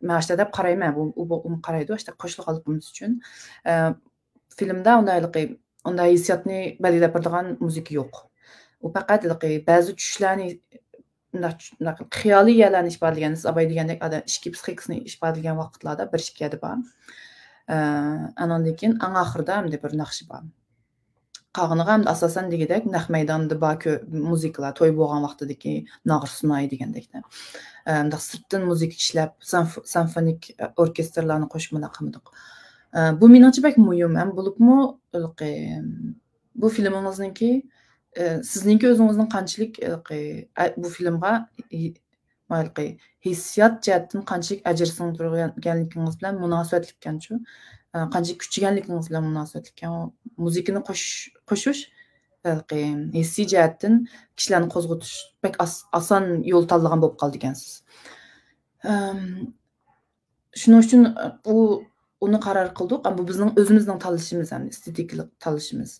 مەن ئاشتاق دەپ قارايمەن، بۇ، ئۇ، ئۇ قارايدۇ، ئاشتاق قوشۇلغانلىقىمىز ئۈچۈن. ئە، فىلىمدا ئۇنداق ھېلىقى، ئۇنداق ھېسسىياتنى بەلگىلەپ بېرىدىغان مۇزىكا يوق. ئۇ پەقەت ھېلىقى بەزى چۈشلەرنى، مۇنداق، مۇنداق خىيالىي يەرلەرنى ئىپادىلىگەن، سىز ئاباي دېگەندەك ئادەم ئىچكى پسىخىكىسىنى ئىپادىلىگەن ۋاقىتلاردا بىر ئىككى يەردە بار. ئە، ئانىڭدىن كېيىن ئەڭ ئاخىرىدا ئەمدى بىر ناخشا بار. قالغىنىغا ئەمدى ئاساسەن دېگۈدەك نەق مەيداندا بار كۆ-، مۇزىكىلار، توي بولغان ۋاقتىدىكى ناغرا سۇنايى دېگەندەكتە. ئە، مۇنداق سىرتتىن مۇزىكا ئىشلەپ، سەنف-، سەنفونىك ئوركېستىرلارنى قوشۇپ مۇنداق قىلمىدۇق. ئە، بۇ مېنىڭچە بەك مۇھىم. ھەم بولۇپمۇ ھېلىقى، بۇ فىلىمىڭىزنىڭكى، ئە، سىزنىڭكى ئۆزىڭىزنىڭ قانچىلىك ھېلىقى، ئە، بۇ فىلىمغا ھېلىقى ھېسسىيات جەھەتتىن قانچىلىك ئەجىر سىڭدۈرگەنلىكىڭىز بىلەن مۇناسىۋەتلىككەنچۇ، ئە، قانچىلىك كۈچىگەنلىكىڭىز بىلەن مۇناسىۋەتلىككەن. مۇزىكىنى قوشۇش، قوشۇش، ھېلىقى ھېسسىي جەھەتتىن كىشىلەرنى قوزغىتىش بەك ئاس-، ئاسان يول تاللىغان بولۇپ قالىدىكەنسىز. ئەم، شۇنىڭ ئۈچۈن، ئۇ، ئۇنى قارار قىلدۇق. ئەمما بۇ بىزنىڭ ئۆزىمىزنىڭ تاللىشىمىز، يەنى ئېستېتىكىلىق تاللىشىمىز.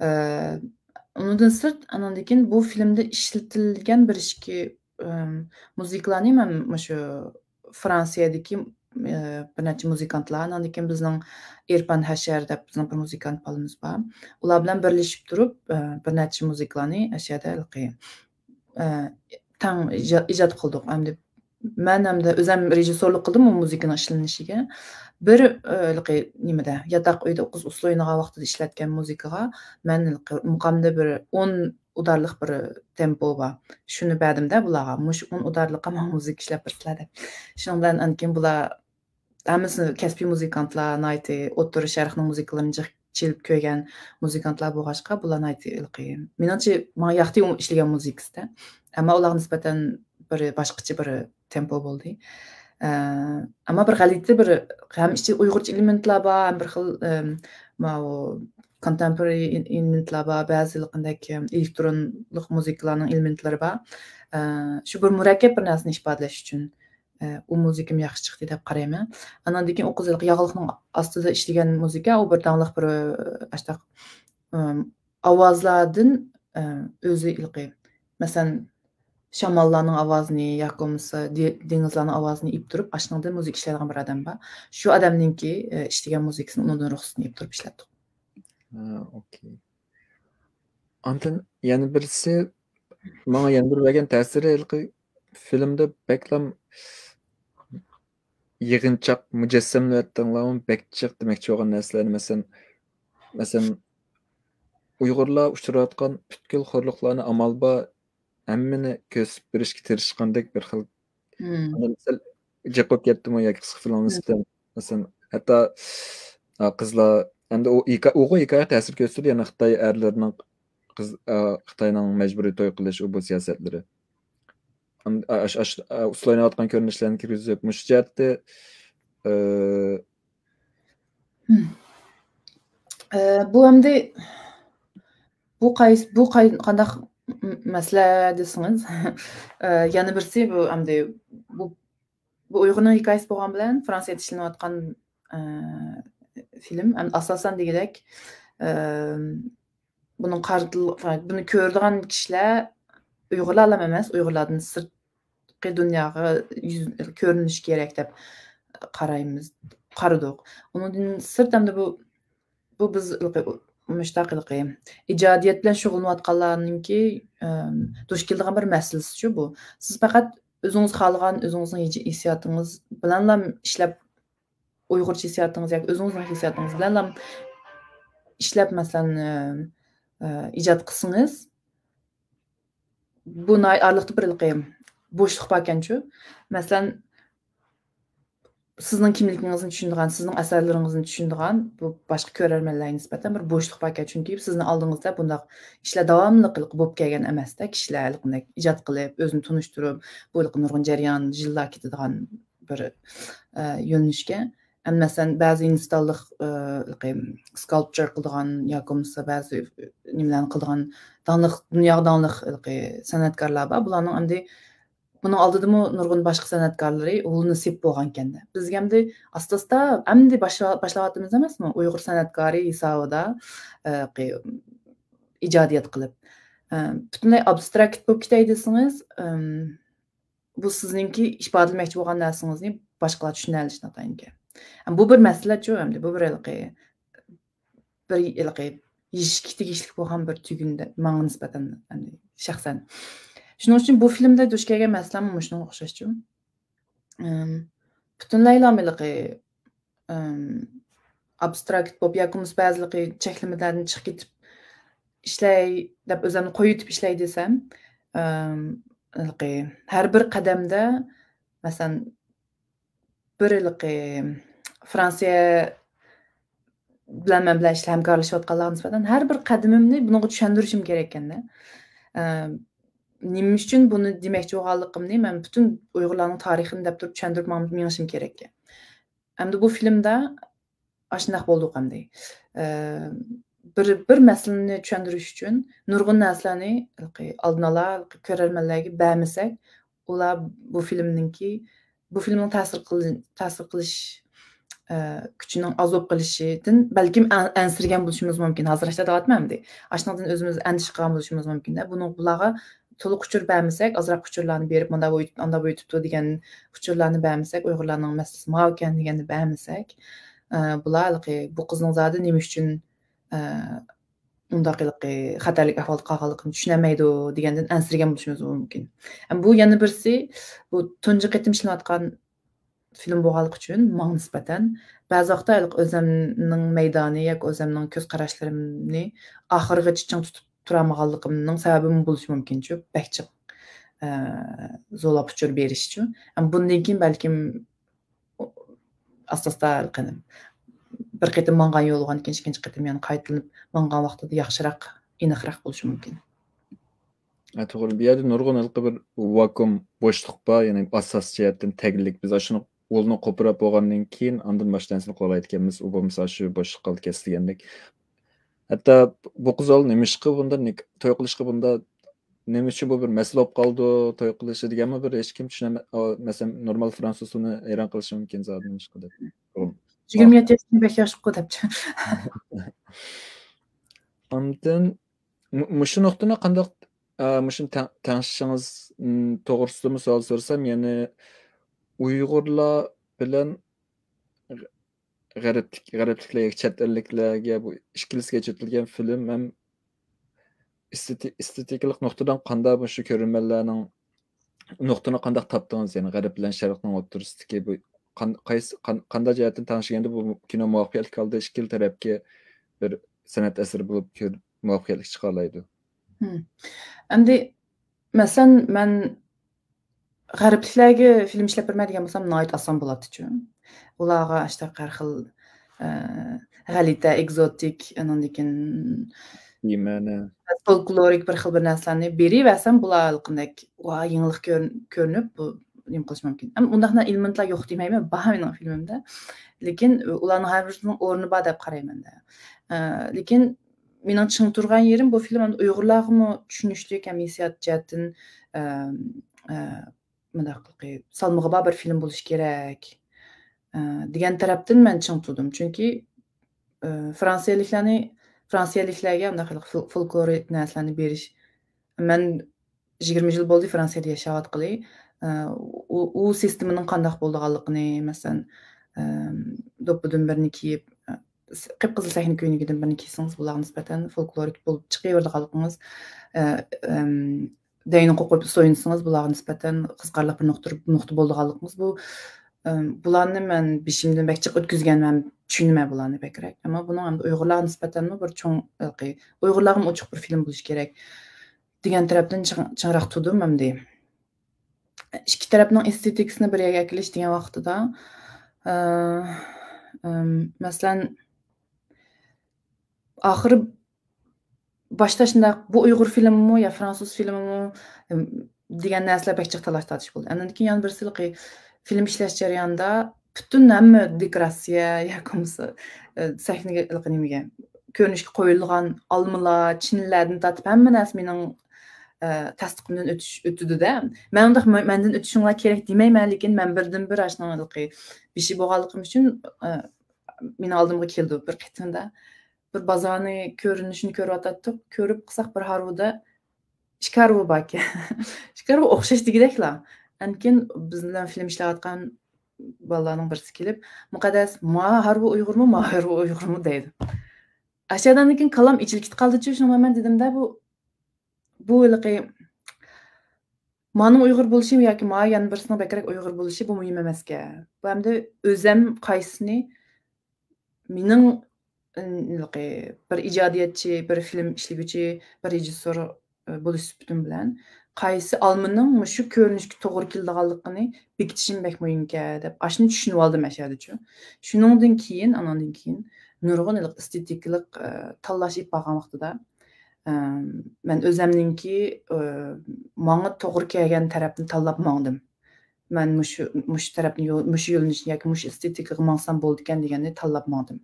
ئە، ئۇنىڭدىن سىرت، ئانىڭدىن كېيىن بۇ فىلىمدە ئىشلىتىلگەن بىر ئىككى، ئەم، مۇزىكىلارنى مەن مۇشۇ فرانسىيەدىكى، ئە، بىر نەچچە مۇزىكانتلار، ئانىڭدىن كېيىن بىزنىڭ ئېرپان ھەشەر دەپ بىزنىڭ بىر مۇزىكانت بالىمىز بار. ئۇلار بىلەن بىرلىشىپ تۇرۇپ، ئە، بىر نەچچە مۇزىكىلارنى ئەشەدە ھېلىقى، ئە، تەڭ ئىجا-، ئىجاد قىلدۇق. ئەمدى مەن ھەمدە ئۆزۈم رېژىسسورلۇق قىلدىم ئۇ مۇزىكىنىڭ ئىشلىنىشىگە. بىر، ئە، ھېلىقى نېمىدە، ياتاق ئۆيدە قىز ئۇسسۇل ئوينىغان ۋاقتىدا ئىشلەتكەن مۇزىكىغا مەن ھېلىقى مۇقامدا بىر ئون ئۇدارلىق بىر تېمپو بار. شۇنى بەردىم-دە بۇلارغا. مۇشۇ ئون ئۇدارلىققا ماڭا مۇزىكا ئىشلەپ بېرىسىلەر دەپ. شۇنىڭ بىلەن ئاندىن كېيىن بۇلار ھەممىسى كەسپىي مۇزىكانتلار، ناھايىتى ئوتتۇرا شەرقنىڭ مۇزىكىلىرىنى جىق چېلىپ كۆرگەن مۇزىكانتلار بولغاچقا، بۇلار ناھايىتى ھېلىقى، مېنىڭچە ماڭا ياقتى ئۇ ئىشلىگەن مۇزىكىسىدە. ئەمما ئۇلارغا نىسبەتەن بىر باشقىچە بىر تېمپو بولدى. ئە، ئەمما بىر غەلىتە بىر ھەم ئىچىدە ئۇيغۇرچە ئېلېمېنتلار بار، ھەم بىر خىل، ئەم، ماۋۇ كونتېمپوررى ئېلېمېنتلار بار، بەزى ھېلىقىدەك، ئەم، ئېلېكترونلۇق مۇزىكىلارنىڭ ئېلېمېنتلىرى بار. ئە، شۇ بىر مۇرەككەپ بىر نەرسىنى ئىپادىلەش ئۈچۈن. ئە، ئۇ مۇزىكىم ياخشى چىقتى دەپ قارايمەن. ئاناندىن كېيىن ئۇ قىز ھېلىقى ياغلىقنىڭ ئاستىدا ئىشلىگەن مۇزىكا، ئۇ بىر داڭلىق بىر، ئە، ئاشتاق، ئەم، ئاۋازلاردىن، ئە، ئۆزى ھېلىقى، مەسىلەن، شاماللارنىڭ ئاۋازىنى ياكى بولمىسا دې-، دېڭىزلارنىڭ ئاۋازىنى ئېلىپ تۇرۇپ، ئاشۇنىڭدىن مۇزىكا ئىشلەيدىغان بىر ئادەم بار. شۇ ئادەمنىڭكى، ئە، ئىشلىگەن مۇزىكىسىنى ئۇنىڭدىن رۇخسىتىنى ئېلىپ تۇرۇپ ئىشلەتتۇق. ھە، ئوكەي. ئاندىن يەنە بىرسى، ماڭا يەنە بىر بەرگەن تەسىرى، ھېلىقى فىلىمدا بەكلا يىغىنچاق مۇجەسسەملەۋەتتىڭلارمۇ، بەك جىق دېمەكچى بولغان نەرسىلەرنى، مەسىلەن، مەسىلەن، ئۇيغۇرلار ئۇچراۋاتقان پۈتكۈل خورلۇقلارنى ئامال بار ھەممىنى كۆرسىتىپ بېرىشكە تىرىشقاندەك بىر خىل. مم. ئاندىن سەل جىق بولۇپ كەتتىمۇ ياكى قىسقا فىلىمغا نىسبەتەن؟ مەسىلەن، ھەتتا، ئا، قىزلار، ئەمدى ئۇ ھېكا-، ئۇغۇ ھېكايە تەسىر كۆرسىتىدۇ، يەنى خىتاي ئەرلىرىنىڭ قىز، ئا، خىتاينىڭ مەجبۇرىي توي قىلىش، ئۇ بۇ سىياسەتلىرى. ئەم-، ئا، ئاش-، ئاش-، ئا، ئۇسسۇل ئويناۋاتقان كۆرۈنۈشلەرنى كىرگۈزۈپ، مۇشۇ جەھەتتە، ئە، مم. ئە، بۇ ئەمدى، بۇ قايس-، بۇ قاي-، قانداق م-، مەسىلە دېسىڭىز، ئە، يەنە بىرسى بۇ ئەمدى بۇ، بۇ ئۇيغۇرنىڭ ھېكايىسى بولغان بىلەن فرانسىيەدە ئىشلىنىۋاتقان، ئە، فىلىم. ئەمدى ئاساسەن دېگۈدەك، ئە، بۇنىڭ قارىتىل-، بۇنى كۆرىدىغان كىشىلەر ئۇيغۇرلارلا ئەمەس، ئۇيغۇرلاردىن سىرتقى دۇنياغا يۈز-، كۆرۈنۈشى كېرەك دەپ قارايمىز، قارىدۇق. ئۇنىڭدىن سىرت ئەمدى بۇ، بۇ بىز ھېلىقى، مۇشتاق ھېلىقى ئىجادىيەت بىلەن شۇغۇللىنىۋاتقانلارنىڭكى، ئەم، دۇچ كېلىدىغان بىر مەسىلىسىچۇ بۇ. سىز پەقەت ئۆزىڭىز خالىغان، ئۆزىڭىزنىڭ ھىج-، ھېسسىياتىڭىز بىلەنلا ئىشلەپ، ئۇيغۇرچە ھېسسىياتىڭىز ياكى ئۆزىڭىزنىڭ ھېسسىياتىڭىز بىلەنلا ئىشلەپ، مەسىلەن، ئە، ئە، ئىجاد قىلسىڭىز، بۇ ناھايىتى ئارىلىقتا بىر ھېلىقى بوشلۇق باركەنچۇ. مەسىلەن، سىزنىڭ كىملىكىڭىزنى چۈشىنىدىغان، سىزنىڭ ئەسەرلىرىڭىزنى چۈشىنىدىغان بۇ باشقا كۆرەرمەنلەرگە نىسبەتەن بىر بوشلۇق باركەن. چۈنكى سىزنىڭ ئالدىڭىزدا بۇنداق ئىشلار داۋاملىق ھېلىقى بولۇپ كەلگەن ئەمەستە، كىشىلەر ھېلىقىدەك ئىجاد قىلىپ، ئۆزىنى تونۇشتۇرۇپ، بۇ ھېلىقى نۇرغۇن جەريان، يىللار كېتىدىغان بىر، ئە، يۆنىلىشكە. ئەمدى مەسىلەن، بەزى ھىندىستانلىق، ئە، ھېلىقى سكالپچور قىلىدىغان ياكى بولمىسا بەزى نېمىلەرنى قىلىدىغان داڭلىق، دۇنياغا داڭلىق ھېلىقى سەنئەتكارلار بار. بۇلارنىڭ ئەمدى بۇنىڭ ئالدىدىمۇ نۇرغۇن باشقا سەنئەتكارلىرى ھۇلنى سېپىپ بولغانكەن. بىزگە ئەمدى ئاستا-ئاستا ئەمدى باشلا-، باشلاۋاتىمىز ئەمەسمۇ؟ ئۇيغۇر سەنئەتكارى ھېسابىدا، ئە، قى-، ئىجادىيەت قىلىپ. ئە، پۈتۈنلەي ئابستراكت بولۇپ كېتەي دېسىڭىز، ئىم، بۇ سىزنىڭكى ئىپادىلىمەكچى بولغان نەرسىڭىزنى باشقىلار چۈشىنەلىشى ناتايىنكەن. بۇ بىر مەسىلەچۇ ئەمدى، بۇ بىر ھېلىقى، بىر ھېلىقى يېشىشكە تېگىشلىك بولغان بىر تۈگۈن دەپ ماڭا نىسبەتەن، يەنى شەخسەن. شۇنىڭ ئۈچۈن بۇ فىلىمدا دۇچ كەلگەن مەسىلەممۇ مۇشۇنىڭغا ئوخشاشچۇ. ئىم، پۈتۈنلەيلا ھېلىقى، ئىم، ئابستراكت بولۇپ ياكى بولمىسا بەزىلىقى چەكلىمىلەردىن چىقىپ كېتىپ ئىشلەي دەپ ئۆزۈمنى قويۇۋېتىپ ئىشلەي دېسەم، ئىم، ھېلىقى ھەر بىر قەدەمدە، مەسىلەن، بىر ھېلىقى فرانسىيە بىلەن مەن بىلەن ئىشلە-، ھەمكارلىشىۋاتقانلارغا نىسبەتەن ھەر بىر قەدىمىمنى بۇنىڭغا چۈشەندۈرۈشۈم كېرەككەندە. ئە، نېمە ئۈچۈن بۇنى دېمەكچى بولغانلىقىمنى مەن پۈتۈن ئۇيغۇرلارنىڭ تارىخىنى دەپ تۇرۇپ چۈشەندۈرۈپ ماڭ-، مېڭىشىم كېرەككەن. ئەمدى بۇ فىلىمدا ئاشۇنداق بولدۇق ئەمدى. ئە، بىر، بىر مەسىلىنى چۈشەندۈرۈش ئۈچۈن نۇرغۇن نەرسىلەرنى ھېلىقى ئالدىن ئالا ھېلىقى كۆرەرمەنلەرگە بەرمىسەك، ئۇلار بۇ فىلىمنىڭكى، بۇ فىلىمنىڭ تەسىر قىل-، تەسىر قىلىش، ئە، كۈچىنىڭ ئاز بولۇپ قېلىشىدىن بەلكىم ئەن-، ئەنسىرىگەن بولۇشىمىز مۇمكىن. ھازىر ئاشۇنداق دەۋاتىمەن ئەمدى. ئاشۇنىڭدىن ئۆزىمىز ئەندىشە قىلغان بولۇشىمىز مۇمكىن-دە. بۇنىڭ، بۇلارغا تولۇق ئۇچۇر بەرمىسەك، ئازراق ئۇچۇرلارنى بېرىپ، مۇنداق بولۇۋېتىپتۇ، ئانداق بولۇۋېتىپتۇ دېگەن ئۇچۇرلارنى بەرمىسەك، ئۇيغۇرلارنىڭ مەسىلىسى ماۋۇكەن دېگەننى بەرمىسەك، ئە، بۇلار ھېلىقى بۇ قىزنىڭ زادى نېمە ئۈچۈن، ئە، ئۇنداق ھېلىقى خەتەرلىك ئەھۋالدا قالغانلىقىنى چۈشىنەلمەيدۇ دېگەندىن ئەنسىرىگەن بولۇشىمىز مۇمكىن. ئەمما بۇ يەنە بىرسى، بۇ تۇنجى قېتىم ئىشلىنىۋاتقان فىلىم بولغانلىقى ئۈچۈن ماڭا نىسبەتەن بەزى ۋاقىتتا ھېلىقى ئۆزەمنىڭ مەيدانى ياكى ئۆزەمنىڭ كۆز قاراشلىرىمنى ئاخىرىغىچە چىڭ تۇتۇپ تۇرالمىغانلىقىمنىڭ سەۋەبىمۇ بولۇشى مۇمكىنچۇ، بەك جىق، ئە، زورلاپ ئۇچۇر بېرىشچۇ. ئەمما بۇندىن كېيىن بەلكىم ئاستا-ئاستا قېنىم بىر قېتىم ماڭغان يول بولغاندىن كېيىن ئىككىنچى قېتىم يەنە قايتىلىنىپ ماڭغان ۋاقتىدا ياخشىراق، ئېنىقراق بولۇشى مۇمكىن. ھە، توغرا. بۇ يەردە نۇرغۇن ھېلىقى بىر ۋاكۇئۇم، بوشلۇق بار، يەنى ئاساس جەھەتتىن تەگلىك. بىز ئاشۇنى ئۇلنى قوپۇراپ بولغاندىن كېيىن ئاندىن باشقا نەرسىنى قىلالايدىكەنمىز. ئۇ بولمىسا شۇ بوشلۇق قالدى كەتسە دېگەندەك. ھەتتا بۇ قىز ئۇل نېمىشقا بۇندا نىك-، توي قىلىشقا بۇندا نېمە ئۈچۈن بۇ بىر مەسىلە بولۇپ قالدى، توي قىلىشى دېگەنمۇ بىر ھېچكىم چۈشىنەلمەي، ئا، مەسىلەن، نورمال فرانسۇز ئۇنى ھەيران قېلىشى مۇمكىن زادى نېمىشقا دەپ. يىگىرمە يەتتە ياشتىن بەك ياشلىققۇ دەپتۇ. ئاندىن مۇ-، مۇشۇ نۇقتىنى قانداق، ئا، مۇشۇنى تەڭ-، تەڭشىشىڭىز، م، توغرىسىدىمۇ سوئال سورىسام، يەنى ئۇيغۇرلار بىلەن غەربلىك، غەربلىكلەرگە، چەت ئەللىكلەرگە بۇ ئىككىلىسىگە چېتىلگەن فىلىم ھەم ئېستېتىكىلىق نۇقتىدىن قانداق مۇشۇ كۆرۈرمەنلەرنىڭ نۇقتىنى قانداق تاپتىڭىز؟ يەنى غەرب بىلەن شەرقنىڭ ئوتتۇرىسىدىكى بۇ قانداق جەھەتتىن تەڭشىگەندە بۇ كىنو مۇۋەپپەقىيەتلىك ھالدا ئىككىلا تەرەپكە بىر سەنئەت ئەسىرى بولۇپ مۇۋەپپەقىيەتلىك چىقالايدۇ. ئەمدى مەسىلەن، مەن غەربلىكلەرگە فىلىم ئىشلەپ بېرىمەن دېگەن بولسام ناھايىتى ئاسان بولاتتىچۇ. ئۇلارغا ئاشتاق ھەر خىل غەلىتە، ئېكزوتىك، ئاناندىن كېيىن فولكلورىك بىر خىل بىر نەرسىلەرنى بېرىۋەرسەم، بۇلار ھېلىقىدەك ۋا يېڭىلىق كۆرۈنۈپ بۇ نېمە قىلىشى مۇمكىن. ئەمما ئۇنداق ئېلېمېنتلار يوق دېمەيمەن، بار مېنىڭ فىلمىمدە. لېكىن ئۇلارنىڭ ھەر بىرسىنىڭ ئورنى بار دەپ قارايمەن. لېكىن مېنىڭ چىڭ تۇرغان يېرىم بۇ فىلىم ئويغۇرلارغىمۇ چۈشىنىشلىك ھەم ھېسسىيات جەھەتتىن مۇنداق سالمىقى بار بىر فىلىم بولۇشى كېرەك دېگەن تەرەپتىن مەن چىڭ تۇردۇم. چۈنكى فرانسىيەلىكلەرنى، فرانسىيەلىكلەرگە ئۇنداق فولكلورىك نەرسىلەرنى بېرىش. مەن يىگىرمە يىل بولدى فرانسىيەدە ياشاۋاتقىلى. ئۇ سىستېمىنىڭ قانداق بولىدىغانلىقىنى، مەسىلەن، دوپپىدىن بىرنى كىيىپ، قىپقىزىل سەھنە كۆينىكىدىن بىرنى كىيسىڭىز، بۇلارغا نىسبەتەن فولكلورىك بولۇپ چىقىۋېرىدىغانلىقىڭىز، دەينى قوقۇپ سويۇنسىڭىز، بۇلارغا نىسبەتەن قىزىقارلىق بىر نۇقتا، نۇقتا بولىدىغانلىقىڭىز، بۇ، بۇلارنى مەن بېشىمدىن بەك جىق ئۆتكۈزگەن، مەن چۈشىنىمەن بۇلارنى بەكرەك. ئەمما بۇنىڭ ئەمدى ئۇيغۇرلارغا نىسبەتەنمۇ بىر چوڭ، ئۇيغۇرلارغىمۇ ئوچۇق بىر فىلىم بولۇشى كېرەك دېگەن تەرەپتىن چىڭ، چىڭراق تۇردۇم ئەمدى. ئىككى تەرەپنىڭ ئېستېتىكىسىنى بىر يەرگە ئەكېلىش دېگەن ۋاقتىدا، مەسىلەن، ئاخىرى باشتا شۇنداق، بۇ ئۇيغۇر فىلىمىمۇ يا فرانسۇز فىلىمىمۇ دېگەن نەرسىلەر بەك جىق تالاش تارتىش بولدى. ئاندىن كېيىن يەنە بىرسى، فىلىم ئىشلەش جەريانىدا پۈتۈن ھەممە دېكوراتسىيە ياكى بولمىسا سەھنىگە، نېمىگە، كۆرۈنۈشكە قويۇلغان ئالمىلار، چىنىلەردىن تارتىپ ھەممە نەرسە مېنىڭ تەستىقىمدىن ئۆتۈش، ئۆتىدۇ-دە. مەن ئۇنداق مەندىن ئۆتۈشۈڭلار كېرەك دېمەيمەن، لېكىن مەن بىردىنبىر ئاشۇنىڭ بېشى بولغانلىقىم ئۈچۈن مېنىڭ ئالدىمغا كېلىدۇ بىر قېتىمدا. بىر بازارنى كۆرۈنۈشىنى كۆرۈۋاتاتتۇق. كۆرۈپ قالساق بىر ھارۋىدا ئىككى ھارۋا باركەن. ئىككى ھارۋا ئوخشاش دېگۈدەكلا. ئاندىن كېيىن بىز بىلەن فىلىم ئىشلەۋاتقان بالىلارنىڭ بىرسى كېلىپ، مۇقەددەس، ما ھارۋا ئۇيغۇرمۇ، ما ھارۋا ئۇيغۇرمۇ دەيدۇ. ئاشۇ يەردىن كېيىن كاللام ئېچىلىپ كېتىپ قالدىچۇ، شۇڭا مەن دېدىمدە، بۇ، بۇ ھېلىقى مانىڭ ئۇيغۇر بولۇشى ياكى ما يەنە بىرسىنىڭ بەكرەك ئۇيغۇر بولۇشى بۇ مۇھىم ئەمەسكەن. بۇ ئەمدى ئۆزەم قايسىنى مېنىڭ بىر ئىجادىيەتچى، بىر فىلىم ئىشلىگۈچى، بىر رېژىسسور بولۇش سۈپىتىم بىلەن قايسى ئالمىنىڭ مۇشۇ كۆرۈنۈشكە توغرا كېلىدىغانلىقىنى بېكىتىشىم بەك مۇھىمكەن دەپ ئاشۇنى چۈشىنىۋالدىم ئەشەدىچۇ. شۇنىڭدىن كېيىن، ئاناندىن كېيىن نۇرغۇن ئېستېتىكىلىق تاللاش ئېلىپ بارغان ۋاقتىدا، مەن ئۆزەمنىڭكى ماڭا توغرا كەلگەن تەرەپنى تاللاپ ماڭدىم. مەن مۇشۇ، مۇشۇ تەرەپنى يول، مۇشۇ يۆنىلىشنى ياكى مۇشۇ ئېستېتىكىغا ماڭسام بولىدىكەن دېگەننى تاللاپ ماڭدىم.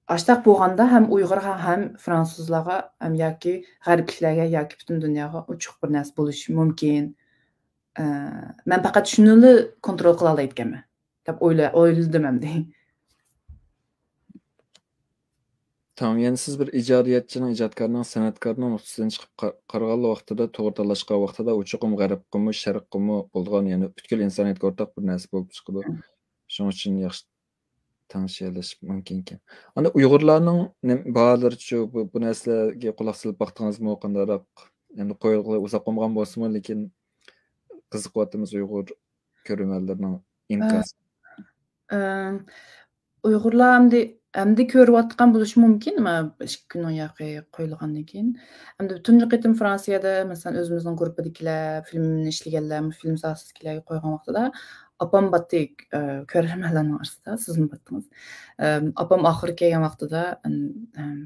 ئاشتاق بولغاندا ھەم ئۇيغۇرغا، ھەم فرانسۇزلارغا، ھەم ياكى غەربلىكلەرگە، ياكى پۈتۈن دۇنياغا ئوچۇق بىر نەرسە بولۇشى مۇمكىن. مەن پەقەت شۇنىلا كونترول قىلالايدىكەنمەن دەپ ئويلا-، ئويلىدىم ئەمدى. تامام، يەنە سىز بىر ئىجادىيەتچىنىڭ، ئىجادكارنىڭ، سەنئەتكارنىڭ نۇقتىسىدىن چىقىپ قا-، قارىغانلا ۋاقتىدا، توغرا تاللاشقان ۋاقتىدا، ئۇ چوقۇم غەربقىمۇ، شەرققىمۇ بولىدىغان، يەنى پۈتكۈل ئىنسانىيەتكە ئورتاق بىر نەرسە بولۇپ چىقىدۇ. شۇنىڭ ئۈچۈن ياخشى تەڭشىيەلىشىش مۇمكىنكەن. ئاندىن ئۇيغۇرلارنىڭ نېمە باھالىرىچۇ، بۇ، بۇ نەرسىلەرگە قۇلاق سېلىپ باقتىڭىزمۇ؟ قانداقراق؟ ئەمدى قويغىلى ئۇزاق بولمىغان بولسىمۇ، لېكىن قىزىقىۋاتىمىز ئۇيغۇر كۆرۈرمەنلىرىنىڭ ئىنكاسى. ئۇيغۇرلار ئەمدى، ئەمدى كۆرۈۋاتقان بولۇشى مۇمكىن، مانا ئىككى كۈننىڭ ياقى قويۇلغاندىن كېيىن. ئەمدى تۇنجى قېتىم فرانسىيەدە، مەسىلەن، ئۆزىمىزنىڭ گۇرۇپپىدىكىلەر، فىلىمنى ئىشلىگەنلەر، فىلىم ساھەسىدىكىلەرگە قويغان ۋاقتىدا ئاپام باتتى، ئە، كۆرۈرمەنلەرنىڭ ئارىسىدا، سىزمۇ باتتىڭىز. ئەم، ئاپام ئاخىرى كەلگەن ۋاقتىدا، ئەم، ئەم،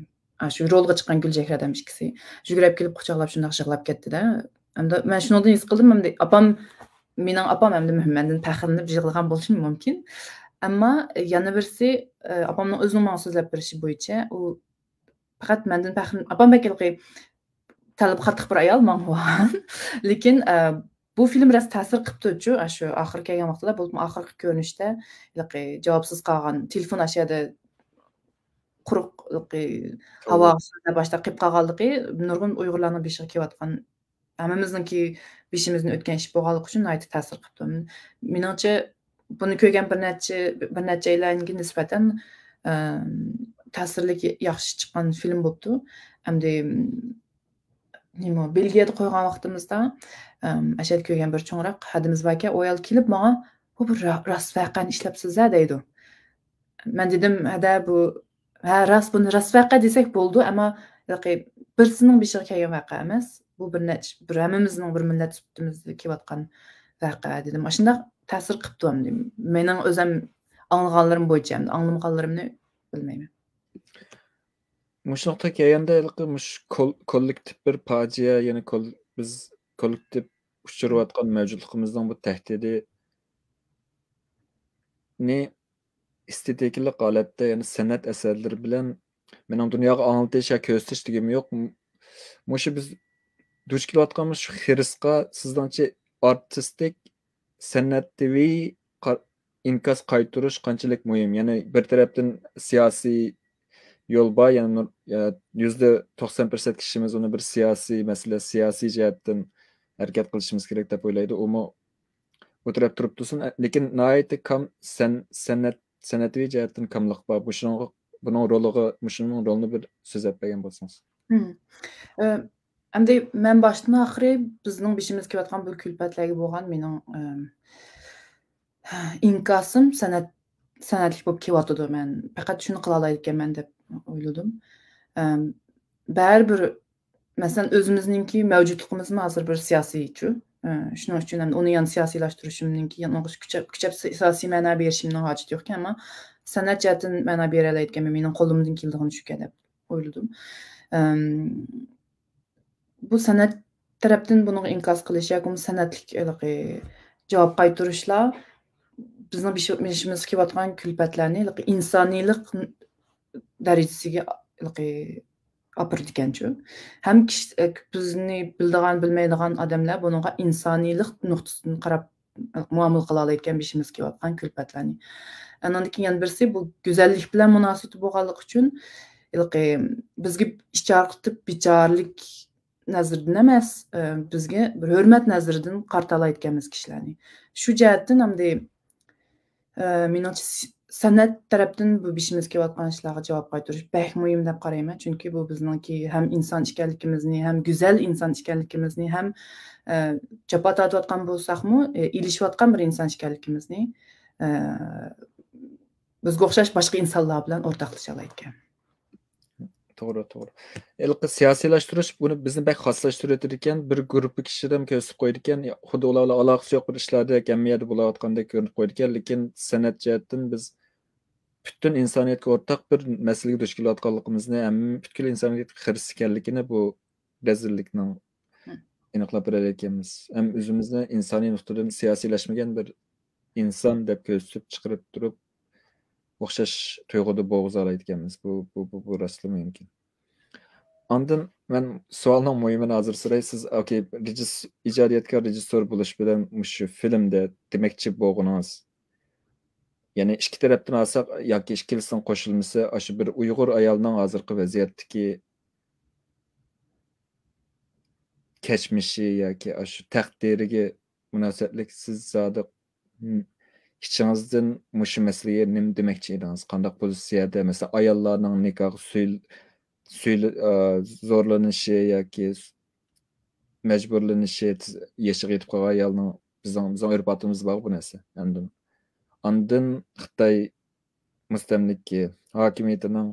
ئاشۇ رولغا چىققان گۈلچېھرە دەم ئىككىسى يۈگۈرۈپ كېلىپ قۇچاقلاپ شۇنداق يىغلاپ كەتتى-دە. ئەمدى مەن شۇنىڭدىن ھېس قىلدىم، ئەمدى ئاپام، مېنىڭ ئاپام ئەمدى مەندىن پەخىرلىنىپ يىغلىغان بولۇشى مۇمكىن. ئەمما يەنە بىرسى، ئە، ئاپامنىڭ ئۆزىنىڭ ماڭا سۆزلەپ بېرىشى بويىچە، ئۇ پەقەت مەندىن پەخىرلىنىپ، ئاپام بەك ھېلىقى تەلىپى قاتتىق بىر ئايال، ماڭا ھوان. لېكىن، ئە، بۇ فىلىم راست تەسىر قىپتۇچۇ، ئاشۇ ئاخىرى كەلگەن ۋاقتىدا، بولۇپمۇ ئاخىرقى كۆرۈنۈشتە ھېلىقى جاۋابسىز قالغان، تېلېفون ئاشۇ يەردە قۇرۇق، ھېلىقى ھاۋاغا سۆزلەپ باشلاپ قېلىپ قالغانلىقى نۇرغۇن ئۇيغۇرلارنىڭ بېشىغا كېلىۋاتقان، ھەممىمىزنىڭكى بېشىمىزدىن ئۆتكەن ئىش بولغانلىقى ئۈچۈن ناھايىتى تەسىر قىپتۇ. مېنىڭچە، بۇنى كۆرگەن بىر نەچچە، بىر نەچچەيلەنگە نىسبەتەن، ئەم، تەسىرلىك، ياخشى چىققان فىلىم بوپتۇ. ئەمدى، نېمە، بېلگىيەدە قويغان ۋاقتىمىزدا، ئەم، ئەشەدە كۆرگەن بىر چوڭراق ھەدىمىز باركەن، ئۇ ئايال كېلىپ ماڭا، «بۇ بىر را-، راست ۋەقەنى ئىشلەپسىز-ھە؟» دەيدۇ. مەن دېدىم، «ھەدە، بۇ، ھە، راست، بۇنى راست ۋەقە دېسەك بولىدۇ، ئەمما، ھېلىقى، بىرسىنىڭ بېشىغا كەلگەن ۋەقە ئەمەس. بۇ بىر نەچچە، بىر ھەممىمىزنىڭ بىر مىللەت سۈپىتىمىزدە كېلىۋاتقان ۋەقە» دېدىم. ئاشۇنداق تەسىر قىپتۇ ئەمدى. مېنىڭ ئۆزۈم ئاڭلىغانلىرىم بويىچە، ئەمدى ئاڭلىمىغانلىرىمنى بىلمەيمەن. مۇشۇ نۇقتىغا كەلگەندە، ھېلىقى مۇشۇ كول-، كوللېكتىپ بىر پاجىئە، يەنى كول-، بىز كوللېكتىپ ئۇچرىۋاتقان مەۋجۇتلۇقىمىزنىڭ بۇ تەھدىتىنى ئېستېتىكىلىق ھالەتتە، يەنى سەنئەت ئەسەرلىرى بىلەن مېنىڭ دۇنياغا ئاڭلىتىش يا كۆرسىتىش دېگىنىم يوق. م-، مۇشۇ بىز دۇچ كېلىۋاتقان مۇشۇ خىرىسقا سىزنىڭچە ئارتىستىك، سەنئەتىۋى قا-، ئىنكاس قايتۇرۇش قانچىلىك مۇھىم؟ يەنى بىر تەرەپتىن سىياسىي يول بار، يەنى نۇر-، يە-، يۈزدە توقسان پىرسەنت كىشىمىز ئۇنى بىر سىياسىي مەسىلە، سىياسىي جەھەتتىن ھەرىكەت قىلىشىمىز كېرەك دەپ ئويلايدۇ. ئۇمۇ بۇ تەرەپ تۇرۇپ تۇرسۇن، لېكىن ناھايىتى كام سەن-، سەنئەت، سەنئەتىۋى جەھەتتىن كاملىق بار. بۇ شۇنىڭغا، بۇنىڭ رولىغا، مۇشۇنىڭ رولىنى بىر سۆزلەپ بەرگەن بولسىڭىز. مم. ئە، ئەمدى مەن باشتىن ئاخىرى بىزنىڭ بېشىمىزغا كېلىۋاتقان بۇ كۈلپەتلەرگە بولغان مېنىڭ، ئەم، ئىنكاسىم سەنئەت، سەنئەتلىك بولۇپ كېلىۋاتىدۇ. مەن پەقەت شۇنى قىلالايدىكەنمەن دەپ ئويلىدىم. ئەم، بەرىبىر، مەسىلەن، ئۆزىمىزنىڭكى مەۋجۇتلۇقىمىزمۇ ھازىر بىر سىياسىيچۇ. ئە، شۇنىڭ ئۈچۈن ھەم ئۇنى يەنە سىياسىيلاشتۇرۇشۇمنىڭكى، يەنە ئۇنىڭغا كۈچەپ، كۈچەپ سىياسىي مەنا بېرىشىمنىڭ ھاجىتى يوقكەن، ئەمما سەنئەت جەھەتتىن مەنا بېرەلەيدىكەنمەن، مېنىڭ قولۇمدىن كېلىدىغىنى شۇكەن دەپ ئويلىدىم. ئەم، بۇ سەنئەت تەرەپتىن بۇنىڭغا ئىنكاس قىلىش ياكى بولمىسا سەنئەتلىك ھېلىقى جاۋاب قايتۇرۇشلار بىزنىڭ بېشى-، بېشىمىزغا كېلىۋاتقان كۈلپەتلەرنى ھېلىقى ئىنسانىيلىق دەرىجىسىگە ھېلىقى ئاپىرىدىكەنچۇ. ھەم كىشى، بىزنى بىلىدىغان، بىلمەيدىغان ئادەملەر بۇنىڭغا ئىنسانىيلىق نۇقتىسىدىن قاراپ مۇئامىلە قىلالايدىكەن بېشىمىزغا كېلىۋاتقان كۈلپەتلەرنى. ئانىڭدىن كېيىن يەنە بىرسى، بۇ گۈزەللىك بىلەن مۇناسىۋىتى بولغانلىقى ئۈچۈن، ھېلىقى بىزگە ئىچ ئاغرىتىپ بىچارىلىك نەزىرىدىن ئەمەس، ئە، بىزگە بىر ھۆرمەت نەزىرىدىن قارىتالايدىكەنمىز كىشىلەرنى. شۇ جەھەتتىن ئەمدى، ئە، مېنىڭچە س-، سەنئەت تەرەپتىن بۇ بېشىمىزغا كېلىۋاتقان ئىشلارغا جاۋاب قايتۇرۇش بەك مۇھىم دەپ قارايمەن. چۈنكى بۇ بىزنىڭكى ھەم ئىنسان ئىكەنلىكىمىزنى، ھەم گۈزەل ئىنسان ئىكەنلىكىمىزنى، ھەم، ئە، جاپا تارتىۋاتقان بولساقمۇ، ئە، ئېلىشىۋاتقان بىر ئىنسان ئىكەنلىكىمىزنى، ئە، بىزگە ئوخشاش باشقا ئىنسانلار بىلەن ئورتاقلىشالايدىكەن. توغرا، توغرا. ھېلىقى سىياسىيلاشتۇرۇش بۇنى بىزنى بەك خاسلاشتۇرۇۋېتىدىكەن، بىر گۇرۇپپا كىشىدىن كۆرسىتىپ قويىدىكەن، خۇددى ئۇلار بىلەن ئالاقىسى يوق بىر ئىشلاردەك ھەممە يەردە بولۇۋاتقاندەك كۆرۈنۈپ قويىدىكەن، لېكىن سەنئەت جەھەتتىن بىز پۈتۈن ئىنسانىيەتكە ئورتاق بىر مەسىلىگە دۇچ كېلىۋاتقانلىقىمىزنى، ھەم پۈتكۈل ئىنسانىيەتكە خىرىس ئىكەنلىكىنى بۇ رەزىللىكنىڭ ھە. ئېنىقلاپ بېرەلەيدىكەنمىز. ھەم ئۆزىمىزنى ئىنسانىي نۇقتىدىن سىياسىيلەشمىگەن بىر ئىنسان دەپ كۆرسىتىپ چىقىرىپ تۇرۇپ، ئوخشاش تۇيغۇدا بولغۇزالايدىكەنمىز. بۇ، بۇ، بۇ، بۇ راستلا مۇمكىن. ئاندىن مەن سوئالنىڭ مۇھىمىنى ھازىر سوراي. سىز، ئوكەي، رېژىس-، ئىجادىيەتكار رېژىسسور بولۇش بىلەن مۇشۇ فىلىمدە دېمەكچى بولغىنىڭىز، يەنى ئىككى تەرەپتىن ئالساق ياكى ئىككىلىسىنىڭ قوشۇلمىسى، ئاشۇ بىر ئۇيغۇر ئايالنىڭ ھازىرقى ۋەزىيەتتىكى كەچمىشى ياكى ئاشۇ تەقدىرىگە مۇناسىۋەتلىك سىز زادى، م، ئىچىڭىزدىن مۇشۇ مەسىلىگە نېمە دېمەكچى ئىدىڭىز؟ قانداق پوزىتسىيەدە، مەسىلەن، ئاياللارنىڭ نىكاھقا سۈيل-، سۈيل-، ئا، زورلىنىشى ياكى مەجبۇرلىنىشى، تىز-، يېشىغا يېتىپ قالغان ئايالنىڭ، بىزنىڭ، بىزنىڭ ئۆرپ-ئادىتىمىزدە بارغۇ بۇ نەرسە. ئاندىن، ئاندىن خىتاي مۇستەملىكە ھاكىمىيىتىنىڭ